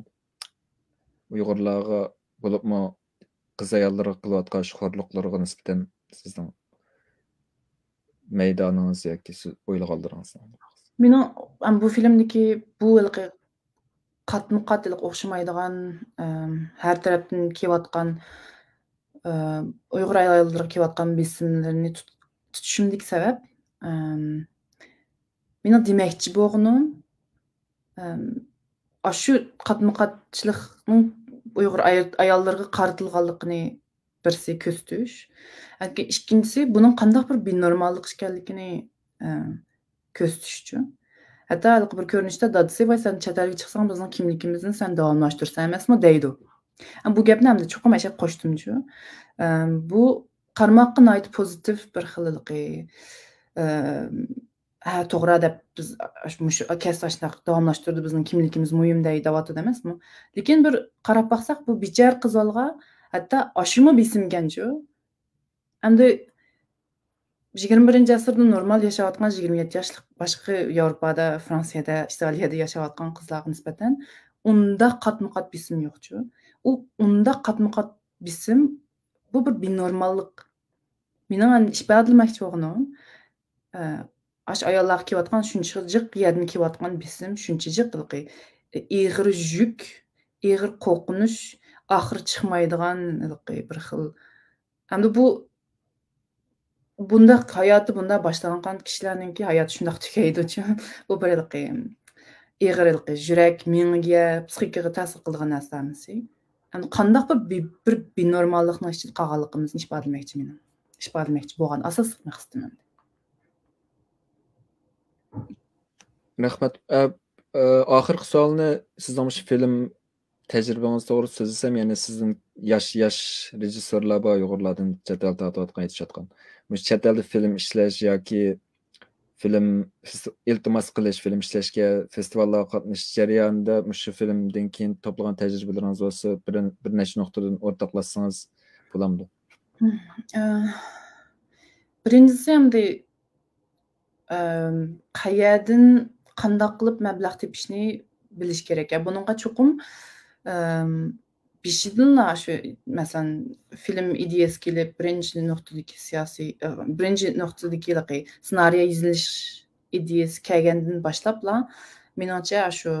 ئۇيغۇرلارغا، بولۇپمۇ قىز ئاياللارغا قىلىۋاتقان شۇ خورلۇقلىرىغا نىسبەتەن سىزنىڭ مەيدانىڭىز ياكى سىز ئويلىغانلىرىڭىز؟ مېنىڭ، ئەم، بۇ فىلىمدىكى بۇ ھېلىقى قاتمۇ قات ھېلىقى ئوخشىمايدىغان، ئەم، ھەر تەرەپتىن كېلىۋاتقان، ئەم، ئۇيغۇر ئاياللىرىغا كېلىۋاتقان بېسىملىرىنى تۇت-، تۇتۇشۇمدىكى سەۋەب، ئەم، مېنىڭ دېمەكچى بولغىنىم، ئەم، ئاشۇ قاتمۇ قاتچىلىقنىڭ ئۇيغۇر ئايال-، ئاياللىرىغا قارىتىلغانلىقىنى بىرسى كۆرسىتىش. ئىككىنچىسى، بۇنىڭ قانداق بىر بىنورماللىق ئىكەنلىكىنى، ئە، كۆرسىتىشچۇ. ھەتتا ھېلىقى بىر كۆرۈنۈشتە دادىسى، «ۋاي، سەن چەت ئەلگە چىقساڭ، بىزنىڭ كىملىكىمىزنى سەن داۋاملاشتۇرىسەن ئەمەسمۇ؟» دەيدۇ. بۇ گەپنى ئەمدى چوقۇم ئەشەگە قوشتۇمچۇ. ئە، بۇ قارىماققا ناھايىتى پوزىتىپ بىر خىل ھېلىقى، ئە، ھە، توغرا دەپ بىز ئاش-، مۇشۇ كەس ئاشۇنداق داۋاملاشتۇردى، بىزنىڭ كىملىكىمىز مۇھىم دەي-، دەۋاتىدۇ ئەمەسمۇ؟ لېكىن بىر قاراپ باقساق، بۇ بىچارە قىزلارغا ھەتتا ئاشۇمۇ بېسىمكەنچۇ؟ ئەمدى يىگىرمە بىرىنچى ئەسىردە نورمال ياشاۋاتقان يىگىرمە يەتتە ياشلىق باشقا ياۋروپادا، فرانسىيەدە، ئىتالىيەدە ياشاۋاتقان قىزلارغا نىسبەتەن ئۇنداق قاتمۇ قات بېسىم يوقچۇ. ئۇ ئۇنداق قاتمۇ قات بېسىم، بۇ بىر بىنورماللىق. مېنىڭ ئەمدى ئىپادىلىمەكچى بولغىنىم، ئە، ئاشۇ ئاياللارغا كېلىۋاتقان شۇنچە جىق يەردىن كېلىۋاتقان بېسىم، شۇنچە جىق ھېلىقى ئېغىر يۈك، ئېغىر قورقۇنچ، ئاخىرى چىقمايدىغان ھېلىقى بىر خىل. ئەمدى بۇ، بۇنداق ھاياتى بۇنداق باشلانغان كىشىلەرنىڭكى ھاياتى شۇنداق تۈگەيدۇچۇ. بۇ بىر ھېلىقى ئېغىر ھېلىقى يۈرەك، مېڭىگە، پسىخىكىغا تەسىر قىلىدىغان نەرسە ھەممىسى. ئەمدى قانداق بىر بى-، بىر بىنورماللىقنىڭ ئىچىدە قالغانلىقىمىزنى ئىپادىلىمەكچى مېنىڭ. ئىپادىلىمەكچى بولغان ئاساسلىق مەقسىتىم ئەمدى. رەھمەت. ئە، ئە، ئاخىرقى سوئالنى، سىزنىڭ مۇشۇ فىلىم تەجرىبىڭىز توغرىسىدا سۆزلىسەم، يەنى سىزدىن ياش، ياش رېژىسسورلار بار، ئۇيغۇرلاردىن چەت ئەلدە تارتىۋاتقان، يېتىشىۋاتقان. مۇشۇ چەت ئەلدە فىلىم ئىشلەش ياكى فىلىم فېس-، ئىلتىماس قىلىش، فىلىم ئىشلەشكە، فېستىۋاللارغا قاتنىشىش جەريانىدا مۇشۇ فىلىمدىن كېيىن توپلىغان تەجرىبىلىرىڭىز بولسا، بىر، بىر نەچچە نۇقتىدىن ئورتاقلاشسىڭىز بولامدۇ؟ ئە، بىرىنچىسى، ئەمدى، ئەم، قەيەردىن قانداق قىلىپ مەبلەغ تېپىشنى بىلىش كېرەك. يا، بۇنىڭغا چوقۇم، ئەم، بېشىدىنلا شۇ، مەسىلەن، فىلىم ئىدىيەسى كېلىپ، بىرىنچى نۇقتىدىكى سىياسىي، ئە، بىرىنچى نۇقتىدىكى ھېلىقى سېنارىيە يېزىلىش ئىدىيەسى كەلگەندىن باشلاپلا، مېنىڭچە، شۇ،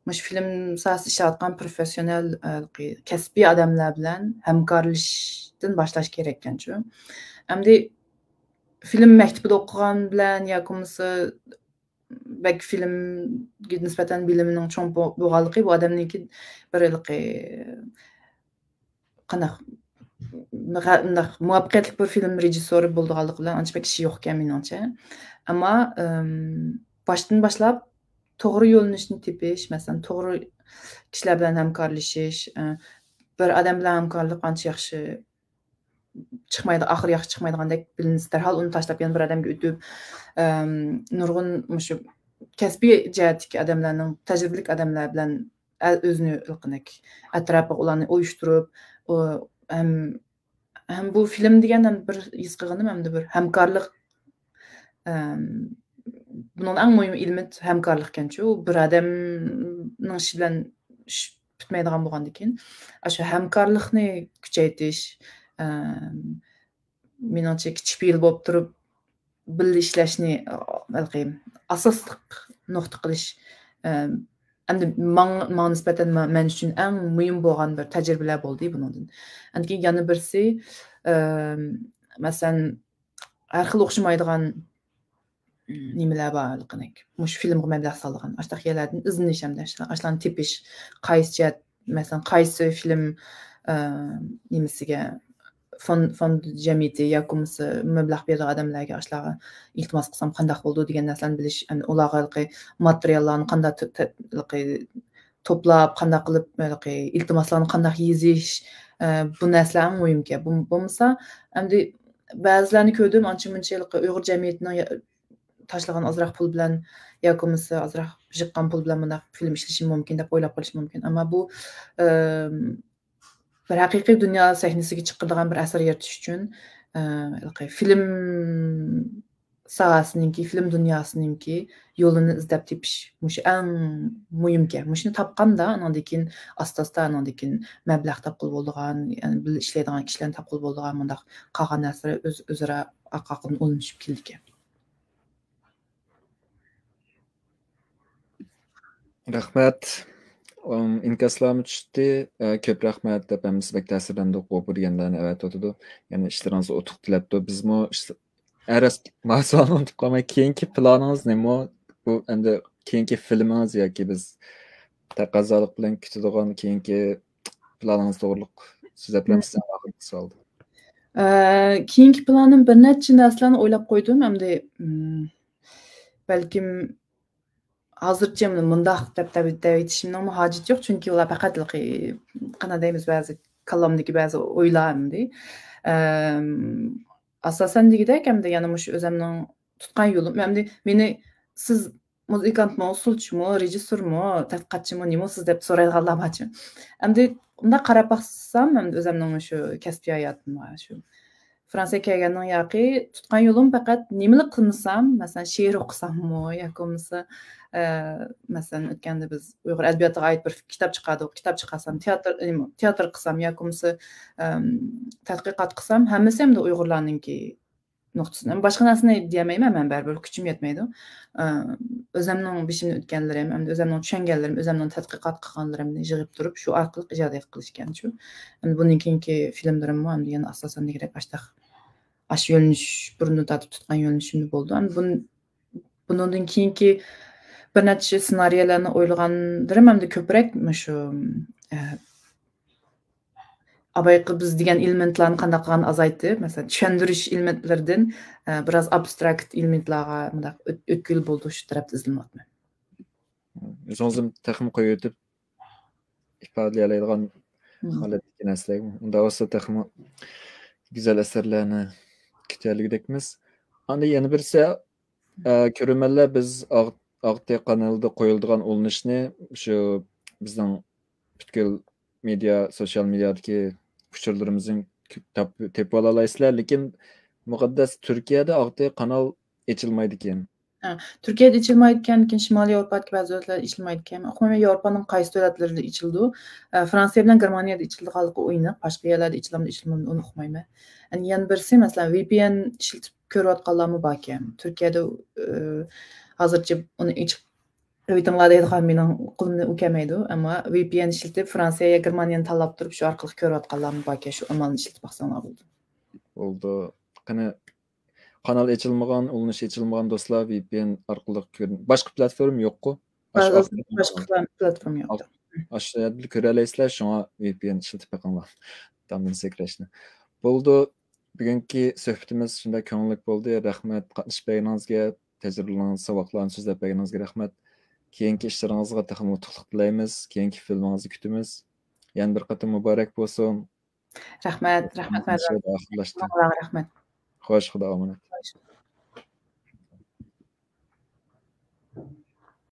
مۇشۇ فىلىم ساھەسىدە ئىشلەۋاتقان پروفېسسىيونېل، ھېلىقى كەسپىي ئادەملەر بىلەن ھەمكارلىشىشتىن باشلاش كېرەككەنچۇ. ئەمدى فىلىم مەكتىپىدە ئوقۇغان بىلەن ياكى بولمىسا بەك فىلىمگە نىسبەتەن بىلىمىنىڭ چوڭ بو-، بولغانلىقى بۇ ئادەمنىڭكى بىر ھېلىقى قانداق، مۇنداق مۇۋەپپەقىيەتلىك بىر فىلىم رېژىسسورى بولىدىغانلىقى بىلەن ئانچە بەك ئىشى يوقكەن مېنىڭچە. ئەمما، ئىم، باشتىن باشلاپ توغرا يۆنىلىشنى تېپىش، مەسىلەن، توغرا كىشىلەر بىلەن ھەمكارلىشىش، ئە، بىر ئادەم بىلەن ھەمكارلىق ئانچە ياخشى چىقمايدۇ، ئاخىرى ياخشى چىقمايدىغاندەك بىلىنسە، دەرھال ئۇنى تاشلاپ يەنە بىر ئادەمگە ئۆتۈپ، ئەم، نۇرغۇن مۇشۇ كەسپىي جەھەتتىكى ئادەملەرنىڭ، تەجرىبىلىك ئادەملەر بىلەن ئە-، ئۆزىنى ئەتراپىغا ئۇلارنى ئۇيۇشتۇرۇپ، ئۇ ھەم، ھەم بۇ فىلىم دېگەن ھەم بىر ھېس قىلغىنىم، ھەمدە بىر ھەمكارلىق، ئەم، بۇنىڭ ئەڭ مۇھىم ئېلېمېنت ھەمكارلىقكەنچۇ، بىر ئادەمنىڭ ئىشى بىلەن ئىش پۈتمەيدىغان بولغاندىكىن، ئاشۇ ھەمكارلىقنى كۈچەيتىش، ئەم، مېنىڭچە، كىچىك پېئىل بولۇپ تۇرۇپ بىللە ئىشلەشنى، ھېلىقى ئاساسلىق نۇقتا قىلىش، ئەمدى ماڭ-، ماڭا نىسبەتەن مە-، مەن ئۈچۈن ئەڭ مۇھىم بولغان بىر تەجرىبىلەر بولدى بۇنىڭدىن. ئاندىن كېيىن يەنە بىرسى، ئەم، مەسىلەن، ھەر خىل ئوخشىمايدىغان نېمىلەر بار، ھېلىقىدەك. مۇشۇ فىلىمغا مەبلەغ سالىدىغان. ئاشۇنداق يەرلەردىن ئىزدىنىش ھەمدە ئاشۇ-، ئاشۇلارنى تېپىش، قايسى جەھەت، مەسىلەن، قايسى فىلىم، ئە، نېمىسىگە، فوند، فوند جەمئىيىتى ياكى بولمىسا مەبلەغ بېرىدىغان ئادەملەرگە ئاشۇلارغا ئىلتىماس قىلسام قانداق بولىدۇ دېگەن نەرسىلەرنى بىلىش، ئەمدى ئۇلارغا ھېلىقى ماتېرىياللارنى قانداق تۆ-، تۆ-، ھېلىقى توپلاپ، قانداق قىلىپ، ھېلىقى ئىلتىماسلارنى قانداق يېزىش، ئە، بۇ نەرسىلەر ئەڭ مۇھىمكەن. بۇ-، بولمىسا، ئەمدى بەزىلەرنى كۆردۈم، ئانچە مۇنچە ھېلىقى ئۇيغۇر جەمئىيىتىنىڭ يا-، تاشلىغان ئازراق پۇل بىلەن ياكى بولمىسا ئازراق يىغقان پۇل بىلەن مۇنداق فىلىم ئىشلىشىم مۇمكىن دەپ ئويلاپ قېلىشى مۇمكىن. ئەمما بۇ، ئەم، بىر ھەقىقىي دۇنيا سەھنىسىگە چىقىدىغان بىر ئەسەر يارىتىش ئۈچۈن، ئە، ھېلىقى فىلىم ساھەسىنىڭكى، فىلىم دۇنياسىنىڭكى يولىنى ئىزدەپ تېپىش مۇشۇ ئەڭ مۇھىمكەن. مۇشۇنى تاپقاندا، ئانىڭدىن كېيىن ئاستا-ئاستا ئانىڭدىن كېيىن مەبلەغ تاپقىلى بولىدىغان، يەنى بىللە ئىشلەيدىغان كىشىلەرنى تاپقىلى بولىدىغان، مۇنداق قالغان نەرسىلەر ئۆز-، ئۆزئارا ئارقا-ئارقىدىن ئۇلىنىشىپ كېلىدىكەن. رەھمەت. ئىم، ئىنكاسلارمۇ چۈشتى. ئە، كۆپ رەھمەت دەپ ھەممىسى بەك تەسىرلەندۇق، غۇبۇر دېگەنلەرنى ئەۋەتىۋاتىدۇ. يەنە ئىشلىرىڭىزغا ئۇتۇق تىلەپتۇ. بىزمۇ ئىش-، ئەرەس ماۋۇ سوئالنى ئۇنتۇپ قالماي، كېيىنكى پىلانىڭىز نېمە؟ بۇ ئەمدى كېيىنكى فىلىمىڭىز ياكى بىز تەقەززالىق بىلەن كۈتىدىغان كېيىنكى پىلانىڭىز توغرۇلۇق سۆزلەپ بېرەمسىز؟ ئاخىرقى سوئال. ئە، كېيىنكى پىلانىم بىر نەچچە نەرسىلەرنى ئويلاپ قويدۇم. ئەمدى، ئىم، بەلكىم ھازىرچە مۇنداق دەپ دەۋ-، دەۋېتىشىمنىڭمۇ ھاجىتى يوق، چۈنكى ئۇلار پەقەت ھېلىقى، قانداق دەيمىز، بەزى كاللامدىكى بەزى ئويلار ئەمدى. ئەم، ئاساسەن دېگۈدەك، ئەمدى يەنە مۇشۇ ئۆزەمنىڭ تۇتقان يولۇم، ئەمدى مېنى سىز مۇزىكانتمۇ، ئۇسسۇلچىمۇ، رېژىسسورمۇ، تەتقىقاتچىمۇ، نېمىسىز دەپ سورايدىغانلار بارچۇ. ئەمدى ئۇنداق قاراپ باقسام، ئەمدى ئۆزۈمنىڭ شۇ كەسپىي ھاياتىمغا شۇ فرانسىيەگە كەلگەندىن ياقى تۇتقان يولۇم پەقەت نېمىلىك قىلمىسام، مەسىلەن، شېئىر ئوقۇساممۇ ياكى بولمىسا، ئە، مەسىلەن، ئۆتكەندە بىز ئۇيغۇر ئەدەبىياتىغا ئائىت بىر كىتاب چىقاردۇق، كىتاب چىقارسام، تىياتىر، تىياتىر قىلسام ياكى بولمىسا، ئەم، تەتقىقات قىلسام، ھەممىسى ئەمدى ئۇيغۇرلارنىڭكى نۇقتىسىدىن. باشقا نەرسىنى دېيەلمەيمەن، مەن بەرىبىر كۈچۈم يەتمەيدۇ. ئە، ئۆزۈمنىڭ بېشىمدىن ئۆتكەنلىرىم، ئەمدى ئۆزۈمنىڭ چۈشەنگەنلىرىم، ئۆزۈمنىڭ تەتقىقات قىلغانلىرىمنى يىغىپ تۇرۇپ، شۇ ئارقىلىق ئىجادىيەت قىلىش ئىكەنچۇ. ئەمدى بۇندىن كېيىنكى فىلىملىرىممۇ ئەمدى يەنە ئاساسەن دېگۈدەك ئاشتاق، ئاشۇ يۆنىلىش، بۇرۇندىن تارتىپ تۇتقان يۆنىلىشىمدە بولىدۇ. ئەمدى بۇن-، بۇنىڭدىن كېيىنكى بىر نەچچە سېنارىيەلەرنى ئويلىغانلىرىم ئەمدى كۆپرەك مۇشۇ، ئە، ئاۋايقى بىز دېگەن ئېلېمېنتلارنى قانداق قىلغان ئازايتىپ، مەسىلەن، چۈشەندۈرۈش ئېلېمېنتلىرىدىن، ئە، بىراز ئابستراكت ئېلېمېنتلارغا مۇنداق ئۆت-، ئۆتكىلى بولىدۇ، شۇ تەرەپتە ئىزدىنىۋاتىمەن. ئۆزىڭىزمۇ تېخىمۇ قويۇۋېتىپ ئىپادىلىيەلەيدىغان مم. ھالەتتىكى نەرسىلەر. ئۇنداق بولسا تېخىمۇ گۈزەل ئەسەرلەرنى كۈتەلىگۈدەكمىز. ئاندىن يەنە بىرسى، ئە، كۆرۈرمەنلەر بىز ئاغ-، ئاغتى قانىلىدا قويۇلىدىغان ئۇلىنىشنى شۇ بىزنىڭ پۈتكۈل مېدىيا، سوشيال مېدىيادىكى ئۇچۇرلىرىمىزدىن تاپ-، تېپىۋالالايسىلەر. لېكىن مۇقەددەس تۈركىيەدە ئاغتى قانال ئېچىلمايدىكەن. ھە، تۈركىيەدە ئېچىلمايدىكەن، لېكىن شىمالىي ياۋروپادىكى بەزى دۆلەتلەردە ئېچىلمايدىكەن. ئومۇمەن ياۋروپانىڭ قايسى دۆلەتلىرىدە ئېچىلىدۇ؟ ئە، فرانسىيە بىلەن گېرمانىيەدە ئېچىلىدىغانلىقى ئېنىق، باشقا يەرلەردە ئېچىلامدۇ، ئېچىلمامدۇ، ئۇنى ئۇقمايمەن. ئەنە يەنە بىرسى، مەسىلەن، ۋى پى ئېن ئىشلىتىپ كۆرۈۋاتقانلارمۇ باركەن. تۈركىيەدە، ئە، ھازىرچە ئۇنى ئېچىپ قويۇۋېتىڭلار دەيدىغان مېنىڭ قولۇمدىن ئۇ كەلمەيدۇ. ئەمما ۋى پى ئېن ئىشلىتىپ، فرانسىيە يا گېرمانىيەنى تاللاپ تۇرۇپ، شۇ ئارقىلىق كۆرۈۋاتقانلارمۇ باركەن. شۇ ئامالنى ئىشلىتىپ باقساڭلار بولىدۇ. بولدى. قېنى، قانال ئېچىلمىغان، ئۇلىنىش ئېچىلمىغان دوستلار ۋى پى ئېن ئارقىلىق كۆر-، باشقا پلاتفورما يوققۇ؟ ئاشۇ باشقا، ئارقىلىق باشقا پلاتفورما يوق. ئاشۇ يەردە كۆرەلەيسىلەر، شۇڭا ۋى پى ئېن ئىشلىتىپ بېقىڭلار. تامدىن سەكرەشنى. بولدى. بۈگۈنكى سۆھبىتىمىز شۇنداق كۆڭۈللۈك بولدى. رەھمەت قاتنىشىپ بەرگىنىڭىزگە، تەجرىبىلىرىڭىز، ساۋاقلارنى سۆزلەپ بەرگىنىڭىزگە رەھمەت. كېيىنكى ئىشلىرىڭىزغا تېخىمۇ ئۇتۇقلۇق تىلەيمىز. كېيىنكى فىلمىڭىزنى كۈتىمىز. يەنە بىر قېتىم مۇبارەك بولسۇن. رەھمەت، رەھمەت، مۇشۇ يەردە ئاخىرلاشتى. ھەممىڭلارغا رەھمەت. خوش، خۇدا ئامانەت.